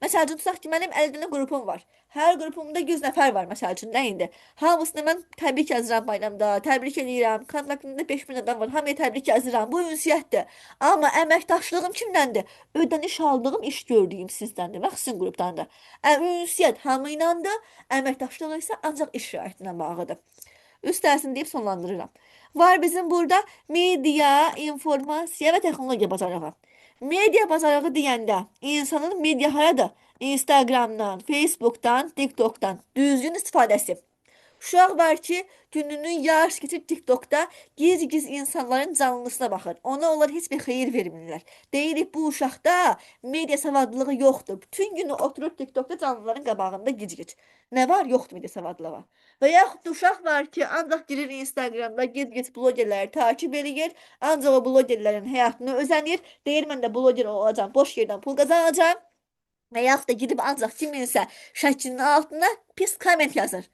Məsəl üçün tutaq ki, mənim 50 dənə qrupum var. Hər qrupumda 100 nəfər var məsəl üçün, nə indi? Hamısını mən təbrik yazıram bayramda, təbrik eləyirəm. Kontaktımda 5000 adam var, hamıya təbrik yazıram. Bu ünsiyyətdir. Amma əməkdaşlığım kimdəndir? Ödəniş aldığım, iş gördüyüm sizdəndir, bax sizin qrupdandır. Ünsiyyət hamı ilədir, əməkdaşlıq isə ancaq iş şəraiti ilə bağlıdır. Üst dərsini deyib sonlandırıram. Var bizim burada media, informasiya və texnologiya bacarığı. Media bacarığı deyəndə insanın media haradır? Instagramdan, Facebookdan, TikTokdan düzgün istifadəsi. Uşaq var ki, gününün yarısı keçir TikTokda giz-giz insanların canlısına baxır. Ona onlar heç bir xeyir vermirlər. Deyirik bu uşaqda media savadlılığı yoxdur. Bütün günü oturur TikTokda canlıların qabağında gic-gic. Nə var? Yoxdur media savadlılığı. Və yaxud da uşaq var ki, ancaq girir Instagramda gic-gic blogerləri takib eləyir. Ancaq o blogerlərin həyatını özənir. Deyir mən də bloger olacağam, boş yerdən pul qazanacağam. Və yaxud da girib ancaq kiminsə şəklinin altına pis komment yazır.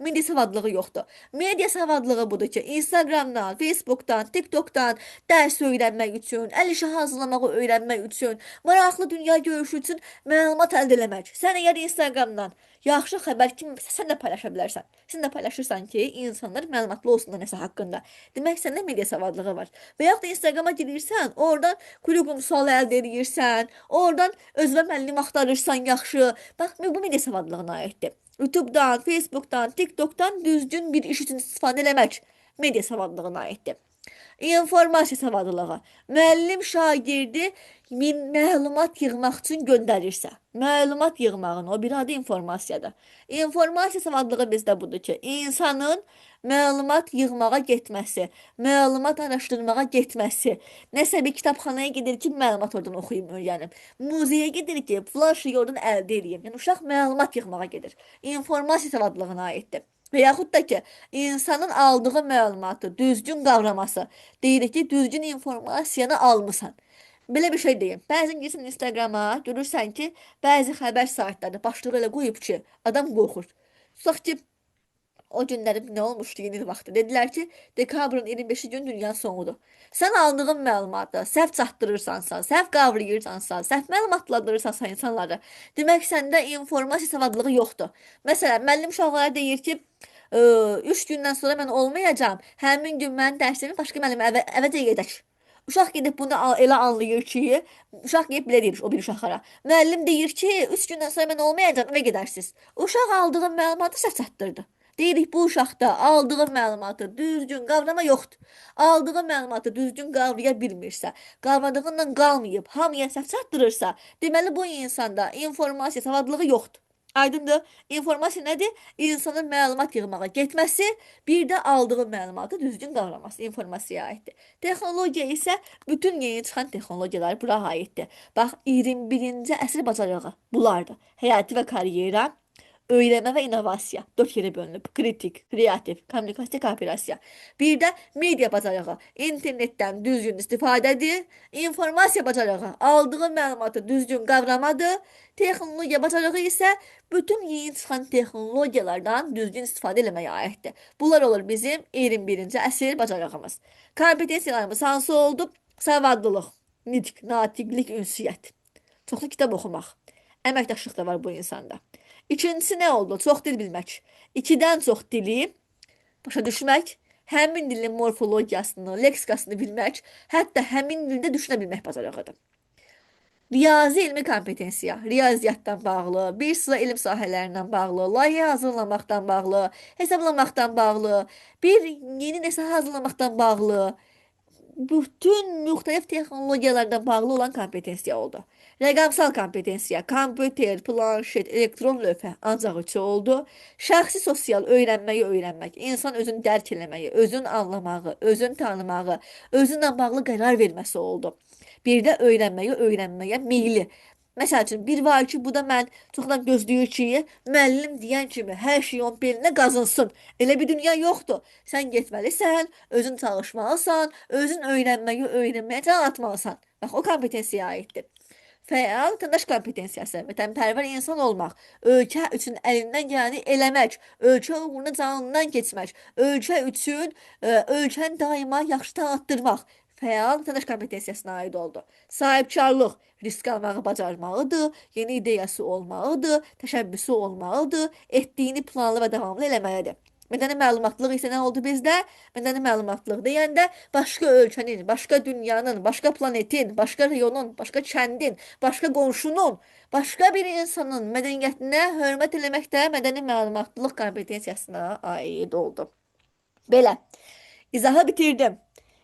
Media savadlılığı yoxdur. Media savadlılığı budur ki, Instagramdan, Facebookdan, TikTokdan dərs öyrənmək üçün, əl işi hazırlamağı öyrənmək üçün, maraqlı dünya görüşü üçün məlumat əldə eləmək. Sən əgər Instagramdan yaxşı xəbər kimsə sən də paylaşa bilərsən. Sən də paylaşırsan ki, insanlar məlumatlı olsunlar nəsə haqqında. Demək səndə media savadlığı var. Və yaxud da Instagrama girirsən, oradan kurikulum sualı əldə edirsən, oradan özünə müəllim axtarırsan yaxşı. Bax, bu media savadlığına aiddir. YouTube'dan, Facebook'tan, TikTok'tan düzgün bir iş üçün istifadə eləmək media savadlığına aiddir. İnformasiya savadlılığı. Müəllim şagirdi məlumat yığmaq üçün göndərirsə, məlumat yığmağın o bir adı informasiyadır. İnformasiya savadlılığı bizdə budur ki, insanın məlumat yığmağa getməsi, məlumat araşdırmağa getməsi, nəsə bir kitabxanaya gedir ki, məlumat oradan oxuyum, öyrənim. Muzeyə gedir ki, filan şeyi oradan əldə edeyim. Yəni uşaq məlumat yığmağa gedir. İnformasiya savadlığına aiddir. Və yaxud da ki, insanın aldığı məlumatı düzgün qavraması. Deyirik ki, düzgün informasiyanı almısan. Belə bir şey deyim. Bəzən girsən Instagrama, görürsən ki, bəzi xəbər saytları başlığı elə qoyub ki, adam qorxur. Tutaq ki, o günlərim nə olmuşdu yeni il vaxtı. Dedilər ki, dekabrın 25-ci gün dünyanın sonudur. Sən aldığın məlumatı səhv çatdırırsansa, səhv qavrayırsansa, səhv məlumatlandırırsansa insanları, demək səndə informasiya savadlılığı yoxdur. Məsələn, müəllim uşaqlara deyir ki, 3 gündən sonra mən olmayacağam. Həmin gün mənim dərsimi başqa müəllim əvəz edəcək. Uşaq gedib bunu elə anlayır ki, uşaq gedib belə deyir o bir uşaqlara. Müəllim deyir ki, 3 gündən sonra mən olmayacağam, evə gedərsiniz. Uşaq aldığı məlumatı səhv çatdırdı. Deyirik bu uşaqda aldığı məlumatı düzgün qavrama yoxdur. Aldığı məlumatı düzgün qavraya bilmirsə, qavradığından qalmayıb, hamıya səhv çatdırırsa, deməli bu insanda informasiya savadlılığı yoxdur. Aydındır? İnformasiya nədir? İnsanın məlumat yığmağa getməsi, bir də aldığı məlumatı düzgün qavraması informasiyaya aiddir. Texnologiya isə bütün yeni çıxan texnologiyalar bura aiddir. Bax, 21-ci əsr bacarığı bunlardır. Həyati və karyera, öyrənmə və innovasiya 4 yerə bölünüb. Kritik, kreativ, kommunikasiya, kooperasiya. Bir də media bacarığı, internetdən düzgün istifadədir. İnformasiya bacarığı, aldığı məlumatı düzgün qavramadır. Texnologiya bacarığı isə bütün yeni çıxan texnologiyalardan düzgün istifadə eləməyə aiddir. Bunlar olur bizim 21-ci əsr bacarığımız. Kompetensiyalarımız hansı oldu? Savadlılıq, nitq, natiqlik, ünsiyyət. Çoxlu kitab oxumaq. Əməkdaşlıq da var bu insanda. İkincisi nə oldu? Çox dil bilmək. İkidən çox dili başa düşmək, həmin dilin morfologiyasını, leksikasını bilmək, hətta həmin dildə düşünə bilmək bacarığıdır. Riyazi elmi kompetensiya, riyaziyyatdan bağlı, bir sıra elm sahələrindən bağlı, layihə hazırlamaqdan bağlı, hesablamaqdan bağlı, bir yeni nəsə hazırlamaqdan bağlı, bütün müxtəlif texnologiyalardan bağlı olan kompetensiya oldu. Rəqəmsal kompetensiya, kompüter, planşet, elektron lövhə ancaq üçü oldu. Şəxsi sosial öyrənməyi öyrənmək, insan özünü dərk eləməyi, özünü anlamağı, özünü tanımağı, özünlə bağlı qərar verməsi oldu. Bir də öyrənməyi öyrənməyə meyli. Məsəl üçün, bir var ki, bu da mən çoxdan gözləyir ki, müəllim deyən kimi hər şey onun belinə qazınsın. Elə bir dünya yoxdur. Sən getməlisən, özün çalışmalısan, özün öyrənməyi öyrənməyə can atmalısan. Bax, o kompetensiyaya aiddir. Fəal vətəndaş kompetensiyası, vətənpərvər insan olmaq, ölkə üçün əlindən gələni eləmək, ölkə uğruna canından keçmək, ölkə üçün ölkəni daima yaxşı tanıtdırmaq fəal vətəndaş kompetensiyasına aid oldu. Sahibkarlıq risk almağı bacarmalıdır, yeni ideyası olmalıdır, təşəbbüsü olmalıdır, etdiyini planlı və davamlı eləməlidir. Mədəni məlumatlıq isə nə oldu bizdə? Mədəni məlumatlıq deyəndə başqa ölkənin, başqa dünyanın, başqa planetin, başqa rayonun, başqa kəndin, başqa qonşunun, başqa bir insanın mədəniyyətinə hörmət eləməkdə mədəni məlumatlılıq kompetensiyasına aid oldu. Belə. İzahı bitirdim.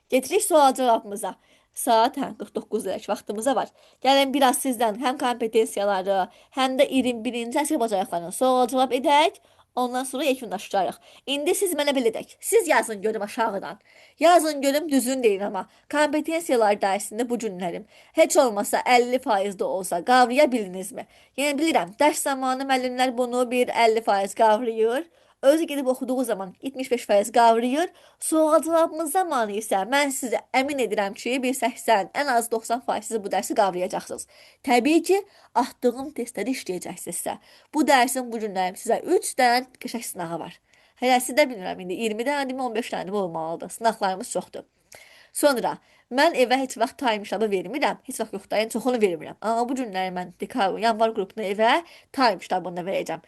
Getirik sual cavabımıza. Saat 49 dək vaxtımıza var. Gəlin biraz sizdən həm kompetensiyaları, həm də 21-ci əsr bacarıqlarını sual-cavab edək. Ondan sonra yekunlaşdırarıq. İndi siz mənə belə deyək. Siz yazın görüm aşağıdan. Yazın görüm düzün deyin amma. Kompetensiyalar dərsində bu günlərim heç olmasa 50% də olsa qavraya bildinizmi? Yəni bilirəm, dərs zamanı müəllimlər bunu bir 50% qavrayır. Özü gedib oxuduğu zaman 75% qavrayır. Sual-cavabımız zamanı isə mən sizə əmin edirəm ki, bir 80, ən az 90% siz bu dərsi qavrayacaqsınız. Təbii ki, atdığım testləri işləyəcəksinizsə. Bu dərsin bu günlərim sizə 3 dənə qəşəng sınağı var. Hələsi də bilmirəm indi 20 dənədirmi, 15 dənədirmi olmalıdır. Sınaqlarımız çoxdur. Sonra mən evə heç vaxt time ştabı vermirəm. Heç vaxt yoxdur, yəni çoxunu vermirəm. Amma bu günləri mən dekabr, yanvar qrupuna evə time ştabını da verəcəm.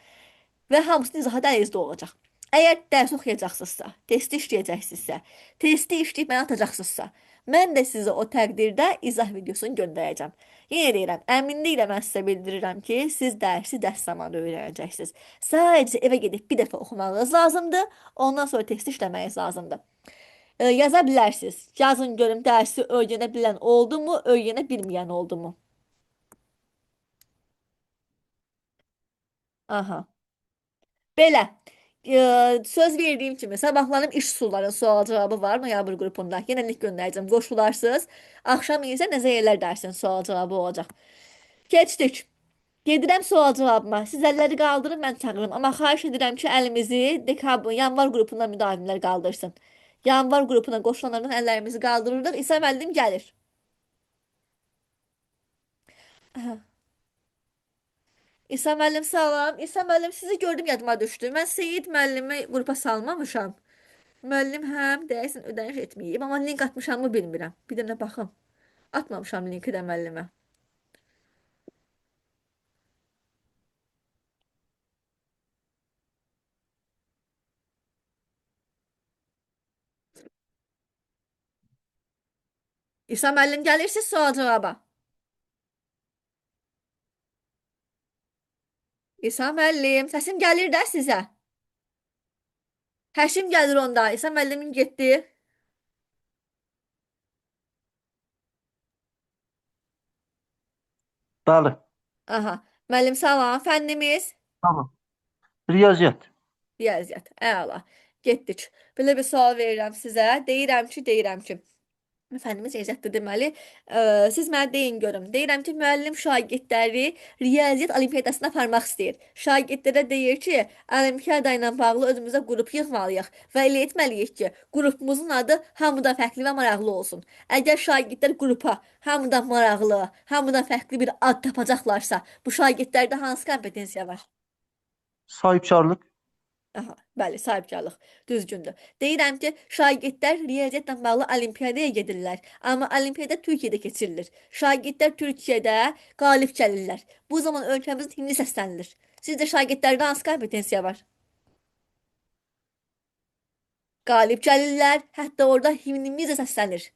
Və hamısının izahatı əlinizdə olacaq. Əgər dərs oxuyacaqsınızsa, testi işləyəcəksinizsə, testi işləyib mənə atacaqsınızsa, mən də sizə o təqdirdə izah videosunu göndərəcəm. Yenə deyirəm, əminliklə mən sizə bildirirəm ki, siz dərsi dərs zamanı öyrənəcəksiniz. Sadəcə evə gedib bir dəfə oxumağınız lazımdır, ondan sonra testi işləməyiniz lazımdır. Yaza bilərsiniz. Yazın görüm dərsi öyrənə bilən oldu mu, öyrənə bilməyən oldu mu? Aha. Belə. Söz verdiyim kimi sabahlarım iş üsullarının sual cavabı var noyabr qrupunda. Yenə link göndərəcəm. Qoşularsınız. Axşam isə nəzəriyyələr dərsinin sual cavabı olacaq. Keçdik. Gedirəm sual cavabıma. Siz əlləri qaldırın, mən çağırırım. Amma xahiş edirəm ki, əlimizi dekabr, yanvar qrupuna müdavimlər qaldırsın. Yanvar qrupuna qoşulanların əllərimizi qaldırırıq. İsa müəllim gəlir. Aha. İsa müəllim salam. İsa müəllim sizi gördüm yadıma düşdü. Mən Seyid müəllimi qrupa salmamışam. Müəllim həm deyəsən ödəniş etməyib, amma link atmışam mı bilmirəm. Bir dənə baxım. Atmamışam linki də müəllimə. İsa müəllim gəlirsiz sual cavaba. İsa müəllim, səsim gəlir də sizə. Həşim gəlir onda. İsa müəllimin getdi. Bəli, Aha. Müəllim salam. Fənnimiz tamam. Riyaziyyat. riyaziyyat. Əla. Getdik. Belə bir sual verirəm sizə. Deyirəm ki, Fənnimiz riyaziyyatdır deməli. Siz mənə deyin görüm. Deyirəm ki, müəllim şagirdləri riyaziyyat olimpiyadasına aparmaq istəyir. Şagirdlərə deyir ki, olimpiyada ilə bağlı özümüzə qrup yığmalıyıq və elə etməliyik ki, qrupumuzun adı hamıdan fərqli və maraqlı olsun. Əgər şagirdlər qrupa hamıdan maraqlı, hamıdan fərqli bir ad tapacaqlarsa, bu şagirdlərdə hansı kompetensiya var? Sahibkarlıq. Aha, bəli, sahibkarlıq. Düzgündür. Deyirəm ki, şagirdlər riyaziyyatla bağlı olimpiyadaya gedirlər. Amma olimpiyada Türkiyədə keçirilir. Şagirdlər Türkiyədə qalib gəlirlər. Bu zaman ölkəmizin himni səslənilir. Sizcə şagirdlərdə hansı kompetensiya var? Qalib gəlirlər, hətta orada himnimiz də səslənir.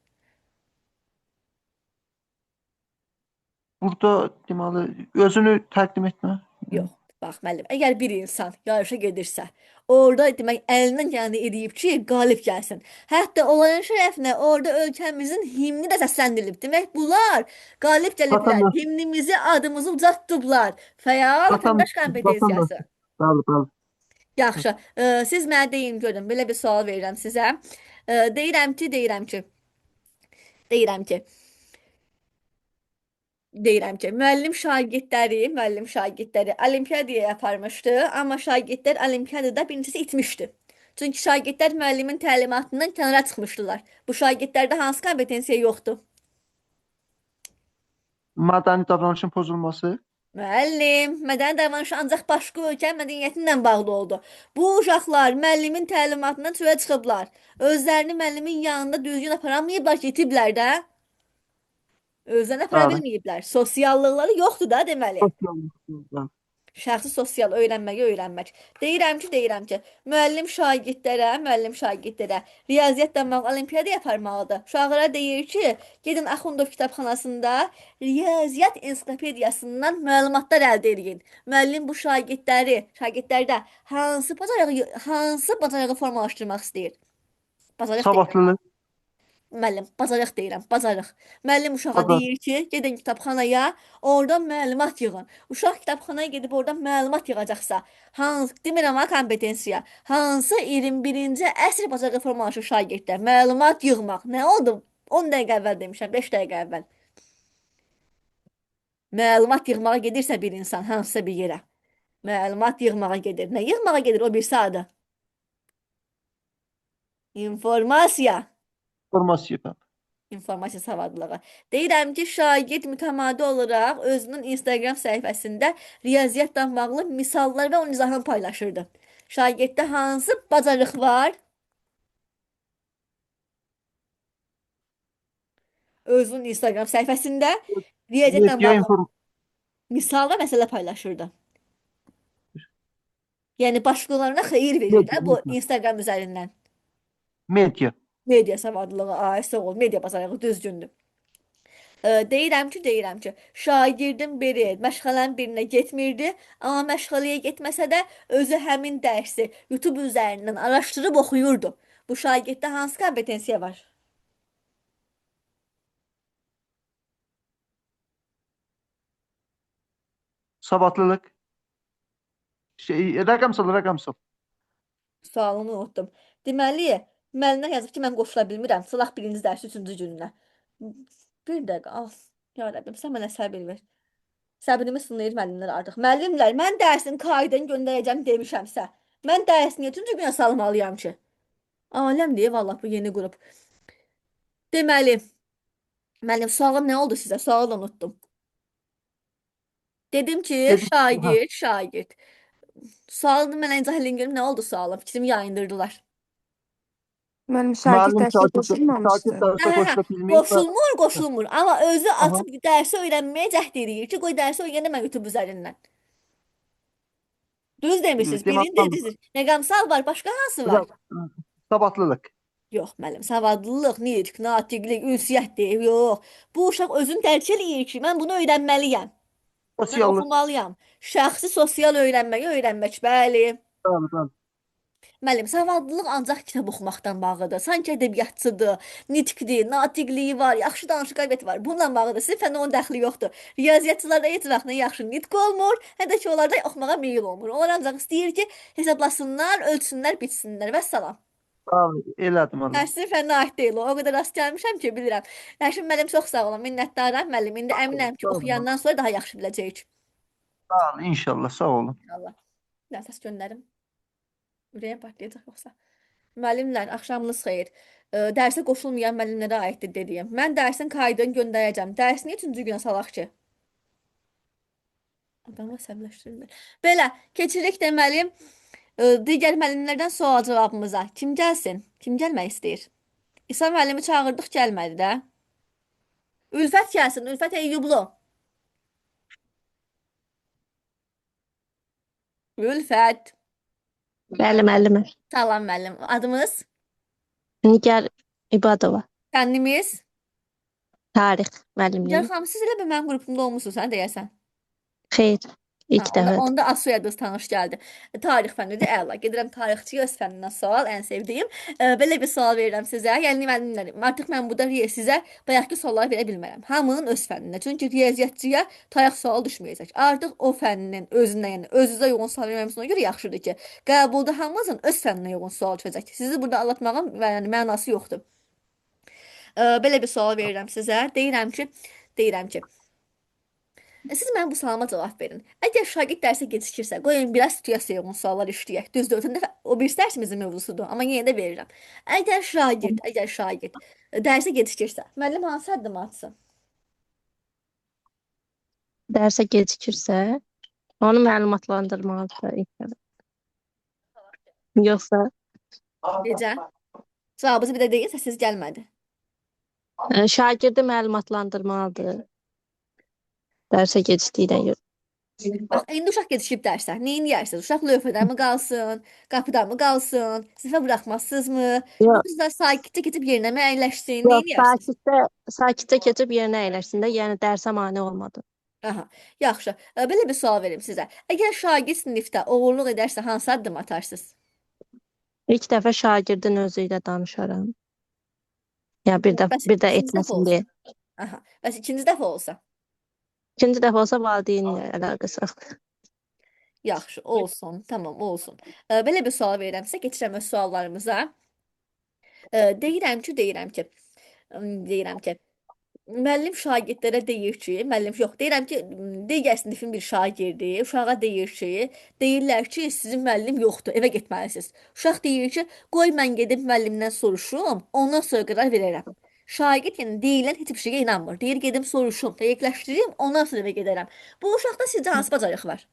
Burada deməli özünü təqdim etmə. Yox, bax müəllim, əgər bir insan yarışa gedirsə, orada demək əlindən gələni eləyib ki, qalib gəlsin. Hətta onların şərəfinə orada ölkəmizin himni də səsləndirilib. Demək bunlar qalib gəliblər, Vətəndaş, himnimizi, adımızı ucaltdıblar. Fəal vətəndaş vətəndaş, kompetensiyası. Bəli, bəli. Yaxşı, siz mənə deyin görün, belə bir sual verirəm sizə. Deyirəm ki, deyirəm ki, deyirəm ki, müəllim şagirdləri olimpiyadaya aparmışdı, amma şagirdlər olimpiyadada birincisi itmişdi. Çünki şagirdlər müəllimin təlimatından kənara çıxmışdılar. Bu şagirdlərdə hansı kompetensiya yoxdur? Mədəni davranışın pozulması. Müəllim, mədəni davranışı ancaq başqa ölkə mədəniyyəti ilə bağlı oldu. Bu uşaqlar müəllimin təlimatından çölə çıxıblar. Özlərini müəllimin yanında düzgün aparamayıblar ki, itiblər də. Özlərini apara Bəli. bilməyiblər. Sosiallıqları yoxdur da deməli. Sosiallıq. Bəli. Şəxsi sosial öyrənməyi öyrənmək. Deyirəm ki, müəllim şagirdlərə riyaziyyatla bağlı olimpiyada aparmalıdır. Uşaqlara deyir ki, gedin Axundov kitabxanasında riyaziyyat ensiklopediyasından məlumatlar əldə edin. Müəllim bu şagirdlərdə hansı bacarığı formalaşdırmaq istəyir? Bacarıq deyil. Savadlılıq. Müəllim, bacarıq deyirəm, bacarıq. Müəllim uşağa Bacar. deyir ki, gedin kitabxanaya, oradan məlumat yığın. Uşaq kitabxanaya gedib oradan məlumat yığacaqsa, hansı, demirəm ha kompetensiya, hansı 21-ci əsr bacarığı formalaşır şagirddə? Məlumat yığmaq. Nə oldu? 10 dəqiqə əvvəl demişəm, 5 dəqiqə əvvəl. Məlumat yığmağa gedirsə bir insan hansısa bir yerə, məlumat yığmağa gedir. Nə yığmağa gedir o birisi adı? İnformasiya. İnformasiya, bəli. İnformasiya savadlılığı. Deyirəm ki, şagird mütəmadi olaraq özünün Instagram səhifəsində riyaziyyatla bağlı misallar və onun izahını paylaşırdı. Şagirddə hansı bacarıq var? Özünün Instagram səhifəsində riyaziyyatla Media bağlı inform misal və məsələ paylaşırdı. Yəni başqalarına xeyir verir media, də bu media. Instagram üzərindən. Media. Media savadlılığı, ay sağ ol, media bacarığı düzgündür. Deyirəm ki, şagirdin biri məşğələnin birinə getmirdi, amma məşğələyə getməsə də özü həmin dərsi YouTube üzərindən araşdırıb oxuyurdu. Bu şagirddə hansı kompetensiya var? Savadlılıq. Şey, rəqəmsal, rəqəmsal. Sualımı unutdum. Deməli, müəllimlər yazıb ki, mən qoşula bilmirəm. Sılaq birinci dərsi üçüncü gününə. Bir dəqiqə, al. Ya Rəbbim, sən mənə səbir ver. Səbrimi sınayır müəllimlər artıq. Müəllimlər, mən dərsin kaydını göndərəcəm demişəmsə, mən dərsi niyə üçüncü günə salmalıyam ki? Aləm deyə vallah bu yeni qrup. Deməli, müəllim sualım nə oldu sizə? Sualı da unutdum. Dedim ki, Dedim, aha. şagird, şagird. Sualını mənə izah eləyin görüm nə oldu sualım? Fikrimi yayındırdılar. Müəllim şagird Müəllim dərsə şagird, şagird qoşulmamışdı. dərsə Hə, hə, qoşula bilməyib və qoşulmur, qoşulmur. Amma özü aha, açıb dərsi öyrənməyə cəhd eləyir ki, qoy dərsi öyrənə mən YouTube üzərindən. Düz demişsiniz. demək Birini dediniz. Rəqəmsal var, başqa hansı var? savadlılıq. Yox, müəllim, savadlılıq, nitq, natiqlik, ünsiyyətdir. Yox. Bu uşaq özünü dərk eləyir ki, mən bunu öyrənməliyəm. Mən Sosiallıq. oxumalıyam. Şəxsi sosial öyrənməyi öyrənmək, bəli. Bəli, bəli. Müəllim, savadlılıq ancaq kitab oxumaqdan bağlıdır. Sanki ədəbiyyatçıdır, nitqdir, natiqliyi var, yaxşı danışıq qabiliyyəti var. Bununla bağlıdır. Sizin fəndə onun dəxli yoxdur. Riyaziyyatçılarda heç vaxt nə yaxşı nitq olmur, hə də ki, onlarda oxumağa meyil olmur. Onlar ancaq istəyir ki, hesablasınlar, ölçsünlər, bitsinlər. Vəssalam. Bəli, elədir müəllim. Dərsin fəninə aid deyil o. O qədər rast gəlmişəm ki, bilirəm. Rəşid müəllim, çox sağ olun, minnətdaram müəllim. İndi əminəm ki, Sağ olun. oxuyandan sonra daha yaxşı biləcəyik. Bəli, inşallah, sağ olun. İnşallah. Nə səs göndərim. Ürəyim partlayacaq yoxsa. Müəllimlər, axşamınız xeyir. Dərsə qoşulmayan müəllimlərə aiddir dediyim. Mən dərsin kaydını göndərəcəm. Dərsi niyə üçüncü günə salaq ki? Adamı əsəbləşdirirlər. Belə, keçirik deməli digər müəllimlərdən sual cavabımıza. Kim gəlsin? Kim gəlmək istəyir? İsa müəllimi çağırdıq, gəlmədi də. Ülfət gəlsin. Ülfət Eyyublu. Ülfət. Bəli, müəllimə. Salam müəllim. Adımız? Nigar İbadova, Fənnimiz? tarix Nigar müəllimliyim. xanım, siz elə bir mənim qrupumda olmusunuz, hə, deyəsən. Xeyr, Ha, ilk onda, dəfədir. onda ad soyadınız tanış gəldi. Tarix fənnidir, əla. Gedirəm tarixçiyə öz fənnindən sual, ən sevdiyim. Belə bir sual verirəm sizə. Yəni müəllimlərim, artıq mən burada sizə bayaqki sualları verə bilmərəm. Hamının öz fənninə. Çünki riyaziyyatçıya tarix sualı düşməyəcək. Artıq o fənnin özünə, yəni özünüzə uyğun sual verməmizə ona görə yaxşıdır ki, qəbulda hamımızın öz fənninə uyğun sual düşəcək. Sizi burada aldatmağın yəni mənası yoxdur. Belə bir sual verirəm sizə. Deyirəm ki, siz mənim bu sualıma cavab verin. Əgər şagird dərsə gecikirsə, qoyun biraz situasiyaya uyğun suallar işləyək. Düzdür, ötən dəfə o birisi dərsimizin mövzusudur, amma yenə də verirəm. Əgər şagird dərsə gecikirsə, müəllim hansı addımı atsın? Dərsə gecikirsə, onu məlumatlandırmalıdır ilk dəfə. Yoxsa Necə? Cavabınızı bir də deyin, səsiniz gəlmədi. Şagirdi məlumatlandırmalıdır. Dərsə gecikdiyinə görə. Bax, indi uşaq gecikib dərsə, nə edərsiniz? Uşaq lövhədə mi qalsın, qapıda mı qalsın, sinifə buraxmazsınızmı? Yox, Yoxsa sakitcə keçib yerinə mi əyləşsin? Nə yox, edərsiniz? sakitcə keçib yerinə əyləşsin də, yəni dərsə mane olmadı. Aha, yaxşı. Belə bir sual verim sizə. Əgər şagird sinifdə oğurluq edərsə, hansı addım atarsınız? İlk dəfə şagirdin özü ilə danışaram. Ya bir də Bəs bir də ikinci dəfə etməsin olsa? deyə. Aha. Bəs ikinci dəfə olsa? İkinci dəfə olsa valideynlə əlaqəsi yoxdur. Yaxşı, olsun. Tamam, olsun. Belə bir sual verirəm sizə. Keçirəm öz suallarımıza. Deyirəm ki, deyirəm ki, deyirəm ki, müəllim şagirdlərə deyir ki, müəllim yox, deyirəm ki, digər sinifin bir şagirdi uşağa deyir ki, deyirlər ki, sizin müəllim yoxdur, evə getməlisiniz. Uşaq deyir ki, qoy mən gedib müəllimdən soruşum, ondan sonra qərar verərəm. Şagird yəni deyilən heç bir şeyə inanmır. Deyir gedim soruşum, dəqiqləşdirim, ondan sonra evə gedərəm. Bu uşaqda sizcə hansı bacarıq var?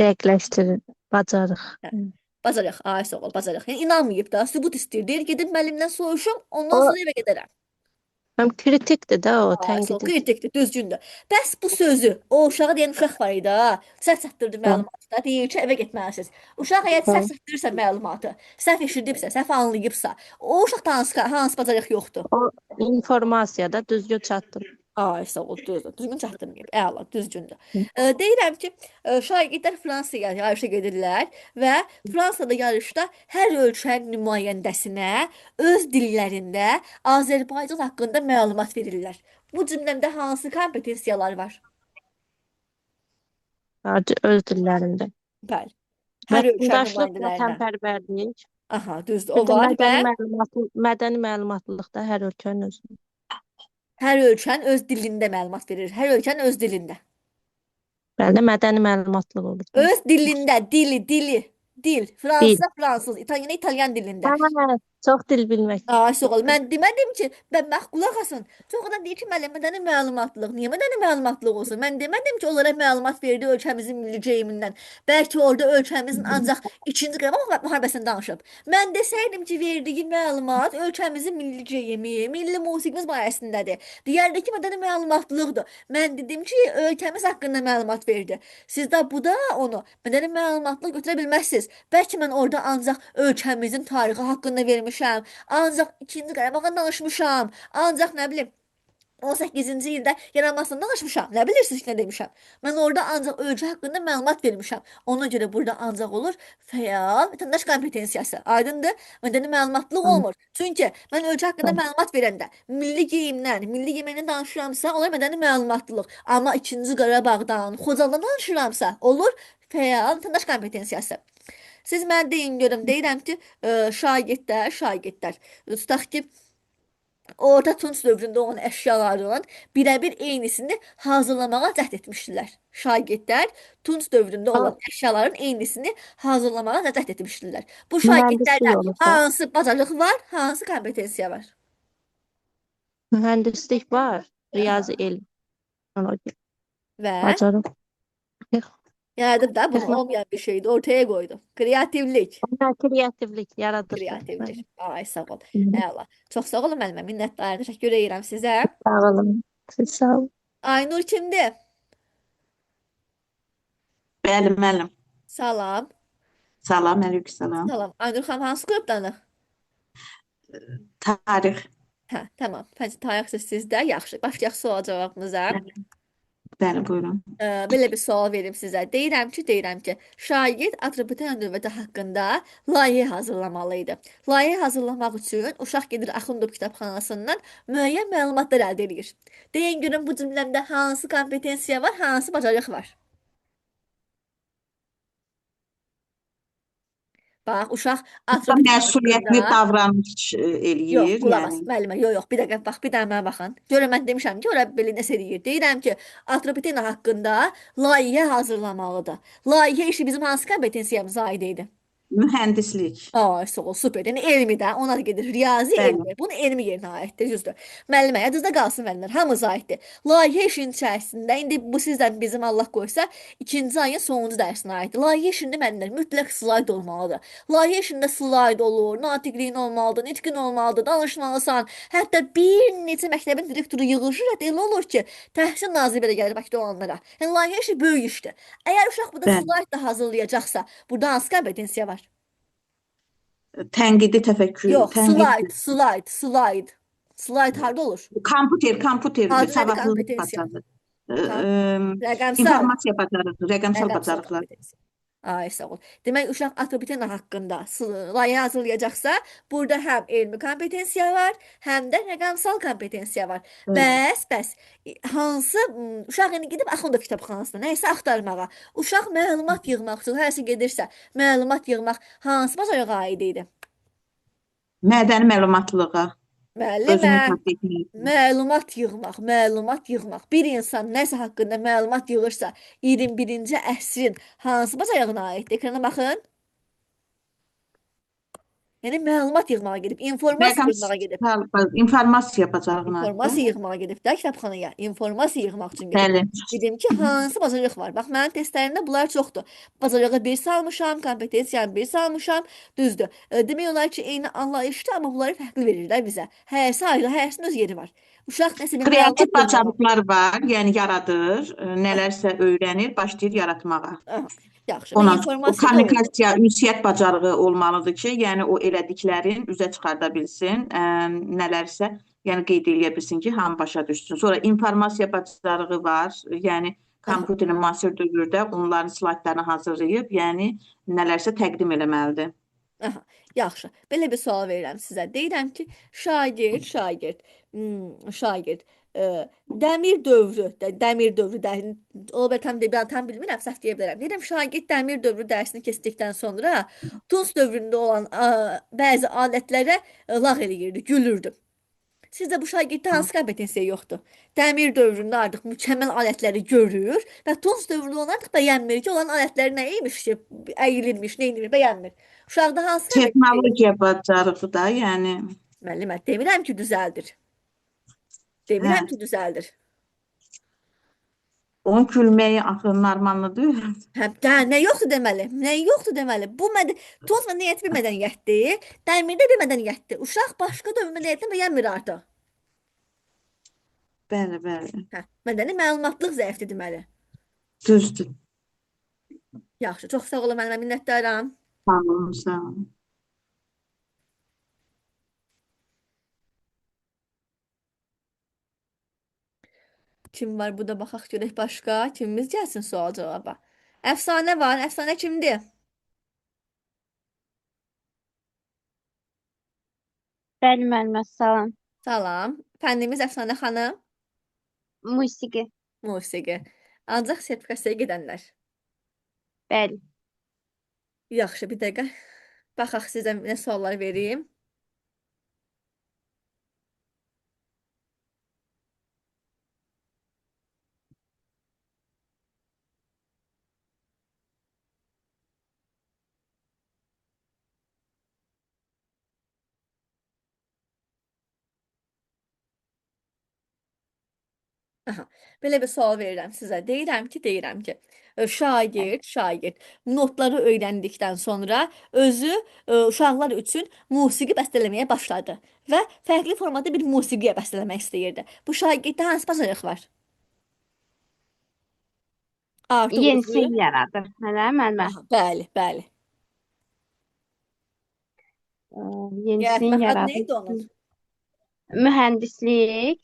Dəqiqləşdirir, bacarıq. Hə. Bacarıq, ay sağ ol, bacarıq. Yəni inanmayıb da, sübut istəyir. Deyir gedim müəllimdən soruşum, ondan O sonra evə gedərəm. həm kritikdir də o, Ay, sağ ol, tənqididir. kritikdir, düzgündür. Bəs bu sözü o uşağa deyən uşaq var idi ha, səhv çatdırdı Hə, məlumatı da, deyir ki, evə getməlisiniz. Uşaq əgər səhv hə. çatdırırsa məlumatı, səhv eşidibsə, səhv anlayıbsa, o uşaqda hansı bacarıq yoxdur? O informasiya da düzgün çatdırır. Ay, sağ ol, düzdür. Düzgün çatdırmayıb. Əla, düzgündür. Deyirəm ki, şagirdlər Fransaya yarışa gedirlər və Fransada yarışda hər ölkənin nümayəndəsinə öz dillərində Azərbaycan haqqında məlumat verirlər. Bu cümləmdə hansı kompetensiyalar var? Sadəcə öz dillərində. Bəli. Hər ölkənin Vətəndaşlıq, nümayəndələrinə. vətənpərvərlik. Aha, düzdür. Bir O də var və mədəni məlumatlı, mədəni məlumatlılıq da hər ölkənin özünün. hər ölkənin öz dilində məlumat verir. Hər ölkənin öz dilində. Bəli, mədəni məlumatlıq olur da. Öz dilində, dili, dili, dil. Dil. Fransızca fransız, İtalyan İtalyan dilində. Hə, çox dil bilmək. Ay, sağ ol. Mən demədim ki, mən bax qulaq asın. Çox adam deyir ki, müəllim, mədəni məlumatlılıq. Niyə mədəni məlumatlılıq olsun? Mən demədim ki, onlara məlumat verdi ölkəmizin milli geyimindən. Bəlkə orada ölkəmizin ancaq 2-ci Qarabağ müharibəsini danışıb. Mən desəydim ki, verdiyi məlumat ölkəmizin milli geyimi, milli musiqimiz barəsindədir. Deyərdi ki, mədəni məlumatlılıqdır. Mən dedim ki, ölkəmiz haqqında məlumat verdi. Siz də bu da onu mədəni məlumatlılıq götürə bilməzsiniz. Bəlkə mən orada ancaq ölkəmizin tarixi haqqında vermişəm. Ancaq 2-ci Qarabağdan danışmışam. Ancaq nə bilim 18-ci ildə yaranmasından danışmışam. Nə bilirsiniz ki, nə demişəm? Mən orada ancaq ölkə haqqında məlumat vermişəm. Ona görə burada ancaq olur fəal vətəndaş kompetensiyası. Aydındır? Mədəni məlumatlılıq olmur. Çünki mən ölkə haqqında məlumat verəndə milli geyimdən, milli yeməkdən danışıramsa, olur mədəni məlumatlılıq. Amma 2-ci Qarabağdan, Xocalıdan danışıramsa, olur fəal vətəndaş kompetensiyası. Siz mənə deyin görüm, deyirəm ki, şagirdlər, şagirdlər. Tutaq ki, Orta Tunc dövründə olan əşyaların birəbir eynisini hazırlamağa cəhd etmişdilər. Şagirdlər Tunc dövründə olan əşyaların eynisini hazırlamağa cəhd etmişdilər. Bu Mühəndislik şagirdlərdə olur da. hansı bacarıq var, hansı kompetensiya var? Mühəndislik var, riyazi elm, texnologiya, Və bacarıq. yaradıb da bunu Texnologiya, olmayan bir şeydi, ortaya qoydu. Kreativlik. kreativlik, yaradıcılıq. Kreativlik. Ay, sağ ol. Bəli. Əla. Çox sağ olun müəllimə. Minnətdaram. Təşəkkür edirəm sizə. Sağ olun. Siz sağ olun. Aynur kimdir? Bəli, müəllim. Salam. Salam, aleyküm. Salam. Aynur xanım hansı qrupdanıq? Tarix. Hə, tamam. Tarix sizdə. Yaxşı. Başlayaq sual cavabımıza. Bəli, buyurun. Belə bir sual verim sizə. Deyirəm ki, deyirəm ki, şagird Azərbaycan dövləti haqqında layihə hazırlamalı idi. Layihə hazırlamaq üçün uşaq gedir Axundov kitabxanasından müəyyən məlumatlar əldə edir. Deyin görüm bu cümləmdə hansı kompetensiya var, hansı bacarıq var? Bax, uşaq Azərbaycan Məsuliyyətli haqqında davranış Yox, eləyir, qulaq as, yəni. müəllimə, yox, yox, bir dəqiqə bax, bir dənə mənə baxın. Görün, mən demişəm ki, ora belə nəsə eləyir. Deyirəm ki, Atropatena haqqında layihə hazırlamalıdır. Layihə işi bizim hansı kompetensiyamıza aid idi? Mühəndislik. Ay, sağ ol, super. Yəni elmi də, ona da gedir. Riyazi Bəli. elmi. Bunun elmi yerinə aiddir, düzdür. Müəllimə, yadınızda qalsın müəllimlər, hamımıza aiddir. Layihə işinin içərisində, indi bu sizdən bizim Allah qoysa, ikinci ayın sonuncu dərsinə aiddir. Layihə işində müəllimlər mütləq slayd olmalıdır. Layihə işində slayd olur, natiqliyin olmalıdır, nitqin olmalıdır, danışmalısan. Hətta bir neçə məktəbin direktoru yığılır, hətta elə olur ki, Təhsil Naziri belə gəlir Bakıda olanlara. Yəni layihə işi böyük işdir. Əgər uşaq burada Bəli. slayd da hazırlayacaqsa, burada hansı kompetensiya var? Tənqidi təfəkkür, Yox, tənqid, slayd, slayd, slayd. Slayd harda olur? kompüter, kompüter Adı nədir savadlılıq kompetensiya? bacarığı. Rəqəmsal. İnformasiya bacarığı, rəqəmsal Rəqəmsal bacarıqlar. kompetensiya. Ay, sağ ol. Demək, uşaq Atropatena haqqında layihə hazırlayacaqsa, burada həm elmi kompetensiya var, həm də rəqəmsal kompetensiya var. Bəli. Bəs, hansı uşaq indi gedib Axundov kitabxanasına nə isə axtarmağa. Uşaq məlumat yığmaq üçün hərsə gedirsə, məlumat yığmaq hansı bacarığa aid idi? Mədəni məlumatlığa. Müəllimə, Özünü ifadə etmək. məlumat yığmaq, məlumat yığmaq. Bir insan nəsə haqqında məlumat yığırsa, 21-ci əsrin hansı bacarığına aiddir? Ekrana baxın. Yəni məlumat yığmağa gedib, informasiya yığmağa gedib. Rəqəmsal informasiya bacarığına aiddir. İnformasiya yığmağa gedib də kitabxanaya, informasiya yığmaq üçün gedib. Bəli. Dedim ki, hansı bacarıq var? Bax, mənim testlərimdə bunlar çoxdur. Bacarığı bir salmışam, kompetensiyanı bir salmışam. Düzdür. Demək olar ki, eyni anlayışdır, amma bunları fərqli verirlər bizə. Hərisi ayrı, hərəsinin öz yeri var. Uşaq nəsə bir Kreativ məlumat yığmağa. bacarıqlar var, yəni yaradır, nələrsə öyrənir, başlayır yaratmağa. Aha, yaxşı. Və Ona o informasiya da oldu. kommunikasiya, ünsiyyət bacarığı olmalıdır ki, yəni o elədiklərin üzə çıxarda bilsin, nələrsə, yəni qeyd eləyə bilsin ki, hamı başa düşsün. Sonra informasiya bacarığı var, yəni kompüterin müasir dövrdə onların slaytlarını hazırlayıb, yəni nələrsə təqdim eləməlidir. Aha, yaxşı. Belə bir sual verirəm sizə. Deyirəm ki, şagird, şagird, dəmir dövrü, dəmir dövrü, ola bilər tam, də, tam bilmirəm, səhv deyə bilərəm. Deyirəm, şagird dəmir dövrü dərsini keçdikdən sonra Tunc dövründə olan bəzi alətlərə lağ eləyirdi, gülürdü. Sizdə bu şagirddə hansı kompetensiya yoxdur? Dəmir dövründə artıq mükəmməl alətləri görür və Tunc dövründə olan artıq bəyənmir ki, olan alətləri nə imiş ki, əyilirmiş, nə edir, bəyənmir. Uşaqda hansı kompetensiya yoxdur? Texnologiya bacarığı da, yəni Müəllimə, demirəm ki, düzəldir. Demirəm hə, ki, düzəldir. onun gülməyi axı normaldır. Həm də nə yoxdur deməli? Nə yoxdur deməli? Bu Tunc mədəniyyəti bir mədəniyyətdir, dəmirdə bir mədəniyyətdir. Uşaq başqa dövr mədəniyyətini bəyənmir artıq. Bəli, bəli. Hə, mədəni məlumatlıq zəifdir deməli. Düzdür. Yaxşı, çox sağ olun müəllimə, minnətdaram. Sağ olun, sağ olun. Kim var burada baxaq görək başqa. Kimimiz gəlsin sual cavaba. Əfsanə var. Əfsanə kimdir? Bəli müəllimə, salam. Salam. Fənnimiz Əfsanə xanım. Musiqi. Musiqi. Ancaq sertifikasiyaya gedənlər. Bəli. Yaxşı, bir dəqiqə. Baxaq sizə nə suallar vereyim. Aha, belə bir sual verirəm sizə. Deyirəm ki, şagird notları öyrəndikdən sonra özü uşaqlar üçün musiqi bəstələməyə başladı və fərqli formada bir musiqiyə bəstələmək istəyirdi. Bu şagirddə hansı bacarıq var? Artıq özü. Yenisini yaradır. Hələ müəllimə. Aha, bəli, bəli. Yenisini Yaratmaq adı nə yaradır. idi onun? Mühəndislik.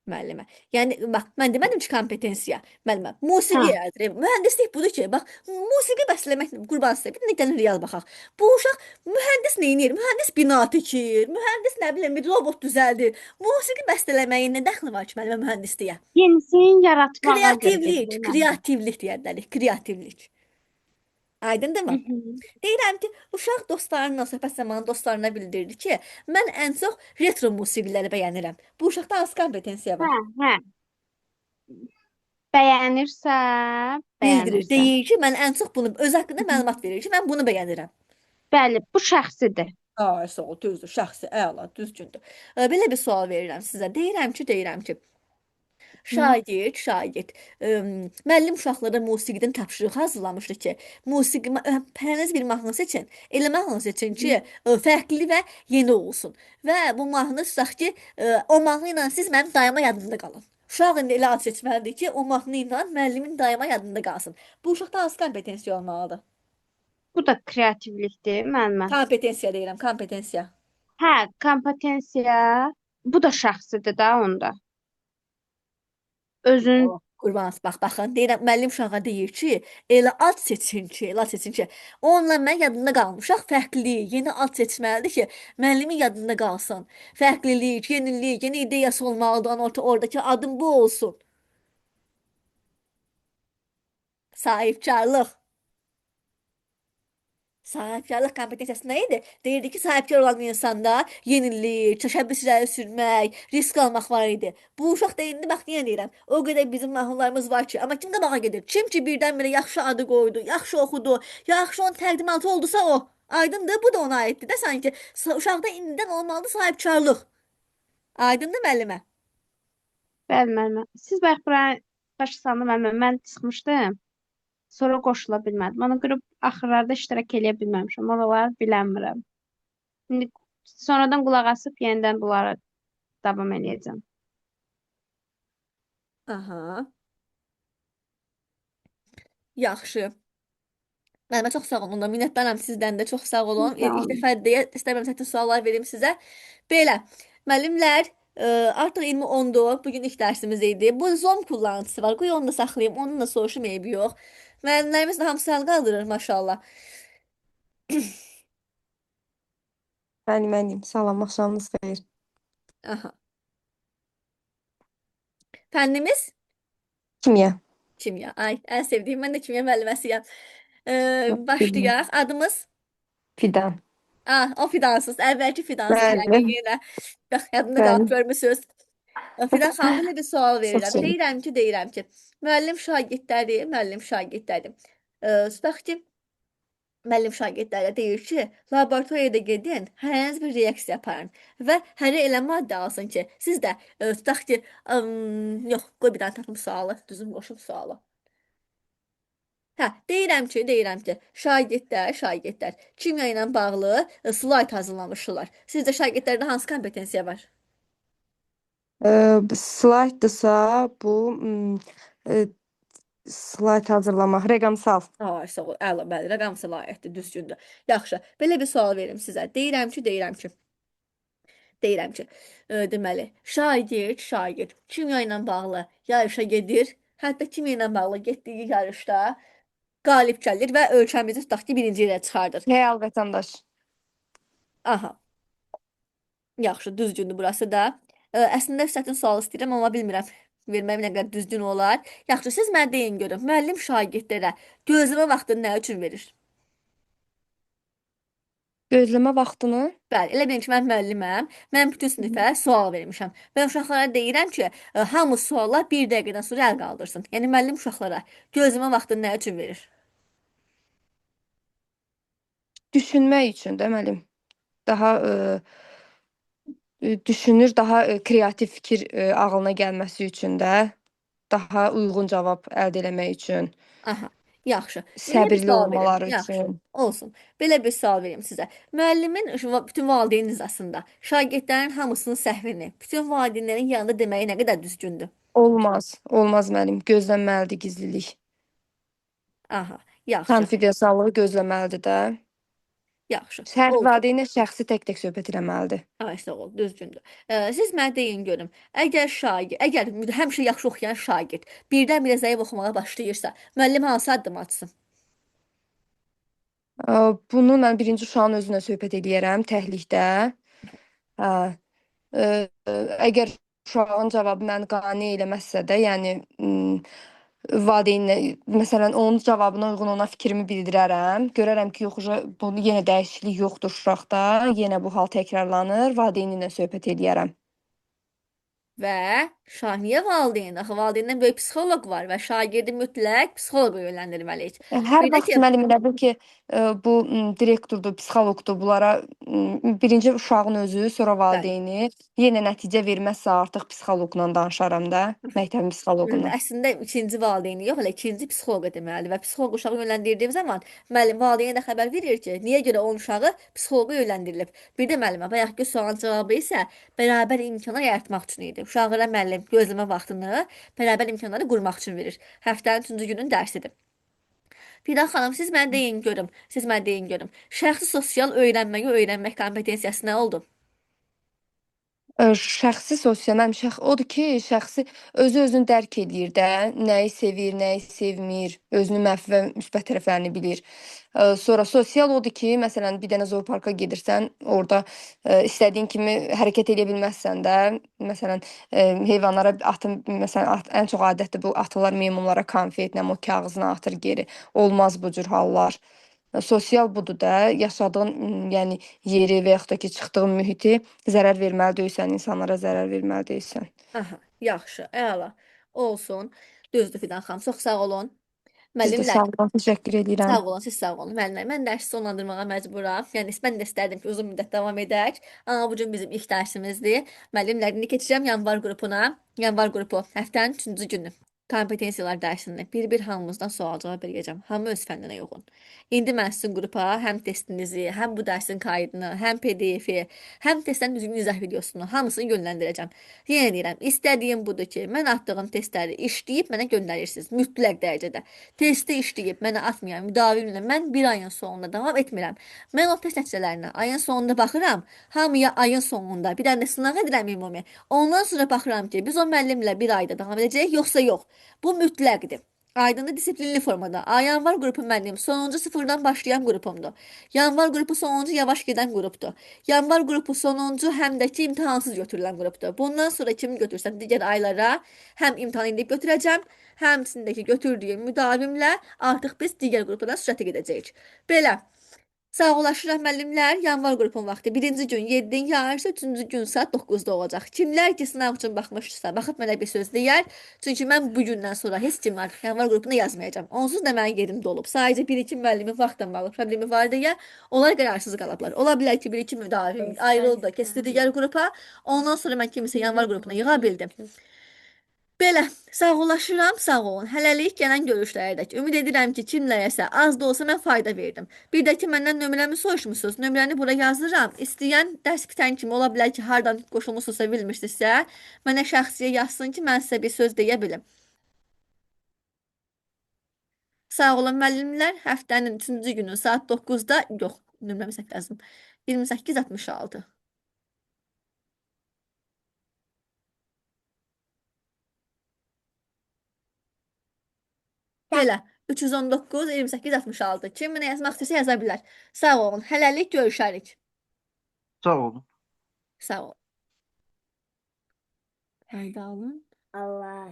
Müəllimə. Yəni bax, mən demədim ki, kompetensiya. Müəllimə, musiqi Hə. yaradır. Mühəndislik budur ki, bax, musiqi bəstələmək qurban sizə. Bir dənə real baxaq. Bu uşaq mühəndis nə edir? Mühəndis bina tikir, mühəndis nə bilim bir robot düzəldir. Musiqi bəstələməyin nə dəxli var ki, müəllimə mühəndisliyə? Yenisini yaratmağa görə Kreativlik, gedir müəllimə. kreativlik deyə bilərik, kreativlik. Aydındırmı? Deyirəm ki, uşaq dostlarıyla söhbət zamanı dostlarına bildirdi ki, mən ən çox retro musiqiləri bəyənirəm. Bu uşaqda hansı kompetensiya var? Hə, hə. Bəyənirsə, Bildirir, bəyənirsə. deyir ki, mən ən çox bunu öz haqqında məlumat verir ki, mən bunu bəyənirəm. Bəli, bu şəxsidir. Ay, sağ ol, düzdür, şəxsi, əla, düzgündür. Belə bir sual verirəm sizə. Deyirəm ki, şagird, müəllim uşaqlara musiqidən tapşırıq hazırlamışdı ki, musiqi pərəniz bir mahnı seçin, elə mahnı seçin ki, fərqli və yeni olsun. Və bu mahnı tutaq ki, o mahnı ilə siz mənim daima yadımda qalın. Uşaq indi elə ad seçməlidir ki, o mahnı ilə müəllimin daima yadında qalsın. Bu uşaqda hansı kompetensiya olmalıdır? Bu da kreativlikdir müəllimə. Kompetensiya deyirəm, kompetensiya. Hə, kompetensiya. Bu da şəxsidir də onda. Özünü Qurban, bax, baxın, deyirəm, müəllim uşağa deyir ki, elə ad seçin ki, elə ad seçin ki, onunla mən yadında qalmışaq, fərqli, yeni ad seçməlidir ki, müəllimin yadında qalsın. Fərqlilik, yenilik, yeni ideyası olmalıdır, orta, oradakı adım bu olsun. Sahibkarlıq. Sahibkarlıq kompetensiyası nə idi? Deyirdi ki, sahibkar olan insanda yenilik, təşəbbüs irəli sürmək, risk almaq var idi. Bu uşaq da indi bax yenə deyirəm, o qədər bizim mahnılarımız var ki, amma kim qabağa gedir? Kim ki birdən-birə yaxşı adı qoydu, yaxşı oxudu, yaxşı onun təqdimatı oldusa o. Aydındır, bu da ona aiddir də sanki. Uşaqda indidən olmalıdır sahibkarlıq. Aydındır müəllimə? Bəli, müəllimə. Siz bayaq bura başlasanda müəllimə, mən çıxmışdım. Sonra qoşula bilmədim. Ona görə axırlarda iştirak eləyə bilməmişəm. Oraları bilənmirəm. İndi sonradan qulaq asıb yenidən bunlara davam eləyəcəm. Aha. Yaxşı. Müəllimə çox sağ olun. Minnətdaram sizdən də. Çox sağ olun. Sağ İlk olun. dəfə deyə istəmirəm çətin suallar verim sizə. Belə, müəllimlər, artıq 20:10-dur. Bugün ilk dərsimiz idi. Bu Zoom kullanıcısı var. Qoy onu da saxlayım. Onunla soruşum eybi yox. Müəllimlərimiz də hamısı əl qaldırır maşallah. Bəli, müəllim. Salam, axşamınız xeyir. Aha. Fənnimiz Kimya. kimya. Ay, ən sevdiyim. Mən də kimya müəlliməsiyəm. Bilmirəm. Başlayaq. Adımız? Fidan. Ah, o Fidansız. Əvvəlki Fidansız Bəli. yəqin yenə. Bax, yadında qalıb Bəli. görmüsünüz. Fidan xanım, belə bir sual Çox verirəm. sağ olun. Deyirəm ki, müəllim şagirdləri, tutaq ki, müəllim şagirdlərə deyir ki, laboratoriyada gedin, hərəniz bir reaksiya aparın və hərə elə maddə alsın ki, siz də tutaq ki, yox, qoy bir dənə tapım sualı, düzüm qoşum sualı. Hə, deyirəm ki, şagirdlər kimya ilə bağlı slayd hazırlamışlar. Sizdə şagirdlərdə hansı kompetensiya var? Slayddırsa bu slayd hazırlamaq, rəqəmsal. Ay, sağ ol. Əla, bəli, rəqəmsal aiddir, düzgündür. Yaxşı, belə bir sual verim sizə. Deyirəm ki, deməli, şagird kimya ilə bağlı yarışa gedir. Hətta kimya ilə bağlı getdiyi yarışda qalib gəlir və ölkəmizi tutaq ki, birinci yerə çıxardır. Real vətəndaş. Aha. Yaxşı, düzgündür burası da. Əslində çətin sual istəyirəm, amma bilmirəm verməyim nə qədər düzgün olar. Yaxşı, siz mənə deyin görüm, müəllim şagirdlərə gözləmə vaxtını nə üçün verir? Gözləmə vaxtını. Bəli, elə bilin ki, mən müəlliməm. Mən bütün sinifə sual vermişəm. Mən uşaqlara deyirəm ki, hamı suala bir dəqiqədən sonra əl qaldırsın. Yəni müəllim uşaqlara gözləmə vaxtını nə üçün verir? Düşünmək üçün də müəllim. Daha düşünür, daha kreativ fikir ağlına gəlməsi üçün də, daha uyğun cavab əldə eləmək üçün, Aha, yaxşı. Belə bir səbirli sual verim. olmaları Yaxşı, üçün. olsun. Belə bir sual verim sizə. Müəllimin bütün valideyn nizasında şagirdlərin hamısının səhvini bütün valideynlərin yanında deməyi nə qədər düzgündür? Olmaz, olmaz müəllim. Gözlənməlidir gizlilik. Aha, yaxşı, Konfidensiallığı gözləməlidir də. Yaxşı. Hər Oldu. valideynlə şəxsi tək-tək söhbət eləməlidir. Ay, sağ ol, düzgündür. Siz mənə deyin görüm. Əgər həmişə yaxşı oxuyan şagird birdən-birə zəif oxumağa başlayırsa, müəllim hansı addım atsın? Bunu mən birinci uşağın özünə söhbət eləyərəm təklikdə. Hə. Əgər uşağın cavabı məni qane eləməzsə də, yəni valideynlə məsələn onun cavabına uyğun ona fikrimi bildirərəm. Görərəm ki, yox, bunu yenə dəyişiklik yoxdur uşaqda, yenə bu hal təkrarlanır, valideyni ilə söhbət eləyərəm. Və niyə valideyn? Axı valideyndən böyük psixoloq var və şagirdi mütləq psixoloqa yönləndirməliyik. Hər Bir də vaxt ki, müəllim elə bil ki, bu direktordur, psixoloqdur, bunlara birinci uşağın özü, sonra Bəli. valideyni yenə nəticə verməzsə artıq psixoloqla danışaram da, məktəbin psixoloquna. Əslində ikinci valideyni yox, hələ ikinci psixoloqa deməlidir və psixoloq uşağı yönləndirdiyi zaman müəllim valideynə də xəbər verir ki, niyə görə onun uşağı psixoloqa yönləndirilib. Bir də müəllimə bayaqki sualın cavabı isə bərabər imkanlar yaratmaq üçün idi. Uşaqlara müəllim gözləmə vaxtını bərabər imkanları qurmaq üçün verir. Həftənin üçüncü günün dərsidir. Fidan xanım, siz mənə deyin görüm. Siz mənə deyin görüm. Şəxsi sosial öyrənməyi öyrənmək kompetensiyası nə oldu? Şəxsi sosial, mənim şəx odur ki, şəxsi özü özünü dərk eləyir də, nəyi sevir, nəyi sevmir, özünün mənfi və müsbət tərəflərini bilir. Sonra sosial odur ki, məsələn, bir dənə zooparka gedirsən, orada istədiyin kimi hərəkət eləyə bilməzsən də. Məsələn, heyvanlara atın, məsələn, ən çox adətdir bu atırlar meymunlara konfet, nə o kağızını atır geri. Olmaz bu cür hallar. Sosial budur da, yaşadığın, yəni yeri və yaxud da ki, çıxdığın mühiti zərər verməli deyilsən, insanlara zərər verməli deyilsən. Aha, yaxşı, əla. Olsun. Düzdür Fidan xanım. Çox sağ olun. Siz də Müəllimlər, sağ olun, təşəkkür edirəm. sağ olun, siz sağ olun. Müəllimlər, mən dərsi sonlandırmağa məcburam. Yəni mən də istərdim ki, uzun müddət davam edək. Amma bu gün bizim ilk dərsimizdir. Müəllimlər, indi keçəcəm yanvar qrupuna. Yanvar qrupu həftənin 3-cü günü. Kompetensiyalar dərsini bir-bir hamımızdan sual-cavab verəcəm. Hamı öz fənninə uyğun. İndi mən sizin qrupa həm testinizi, həm bu dərsin kaydını, həm PDF-i, həm testlərin düzgün izah videosunu hamısını yönləndirəcəm. Yenə deyirəm, istədiyim budur ki, mən atdığım testləri işləyib mənə göndərirsiniz mütləq dərəcədə. Testi işləyib mənə atmayan müdavimlə mən bir ayın sonunda davam etmirəm. Mən o test nəticələrinə ayın sonunda baxıram. Hamıya ayın sonunda bir dənə də sınaq edirəm ümumi. Ondan sonra baxıram ki, biz o müəllimlə bir ayda davam edəcəyik, yoxsa yox. Bu mütləqdir. Aydınlı disiplinli formada. Yanvar qrupu mənim sonuncu sıfırdan başlayan qrupumdur. Yanvar qrupu sonuncu yavaş gedən qrupdur. Yanvar qrupu sonuncu həm də ki imtahansız götürülən qrupdur. Bundan sonra kimi götürsəm digər aylara həm imtahan edib götürəcəm, həmçinin götürdüyüm müdavimlə artıq biz digər qrupdan sürətə gedəcəyik. Belə. Sağollaşırıq müəllimlər. Yanvar qrupunun vaxtı birinci gün 7-nin yarısı, üçüncü gün saat 9-da olacaq. Kimlər ki sınaq üçün baxmışdısa, baxıb mənə bir söz deyər. Çünki mən bu gündən sonra heç kim artıq yanvar qrupuna yazmayacağam. Onsuz da mənim yerim dolub. Sadəcə bir-iki müəllimin vaxtla bağlı problemi var deyə onlar qerarsız qalıblar. Ola bilər ki, bir-iki müdavim ayrıldı, keçdi digər qrupa. Ondan sonra mən kimisə yanvar qrupuna yığa bildim. Belə, sağollaşıram, sağ olun. Hələlik gələn görüşlərədək. Ümid edirəm ki, kimlərəsə az da olsa mən fayda verdim. Bir də ki, məndən nömrəmi soruşmusunuz. Nömrəni bura yazıram. İstəyən dərs bitən kimi ola bilər ki, hardan qoşulmusunuzsa, bilmirsinizsə, mənə şəxsiyə yazsın ki, mən sizə bir söz deyə bilim. Sağ olun müəllimlər. Həftənin 3-cü günü saat 9-da, yox, nömrəmi səhv yazdım. 28.66. Belə 319 28 66. Kim mənə yazmaq istəsə yaza bilər. Sağ olun. Hələlik görüşərik. Sağ olun. Sağ olun. Fayda alın. Allah.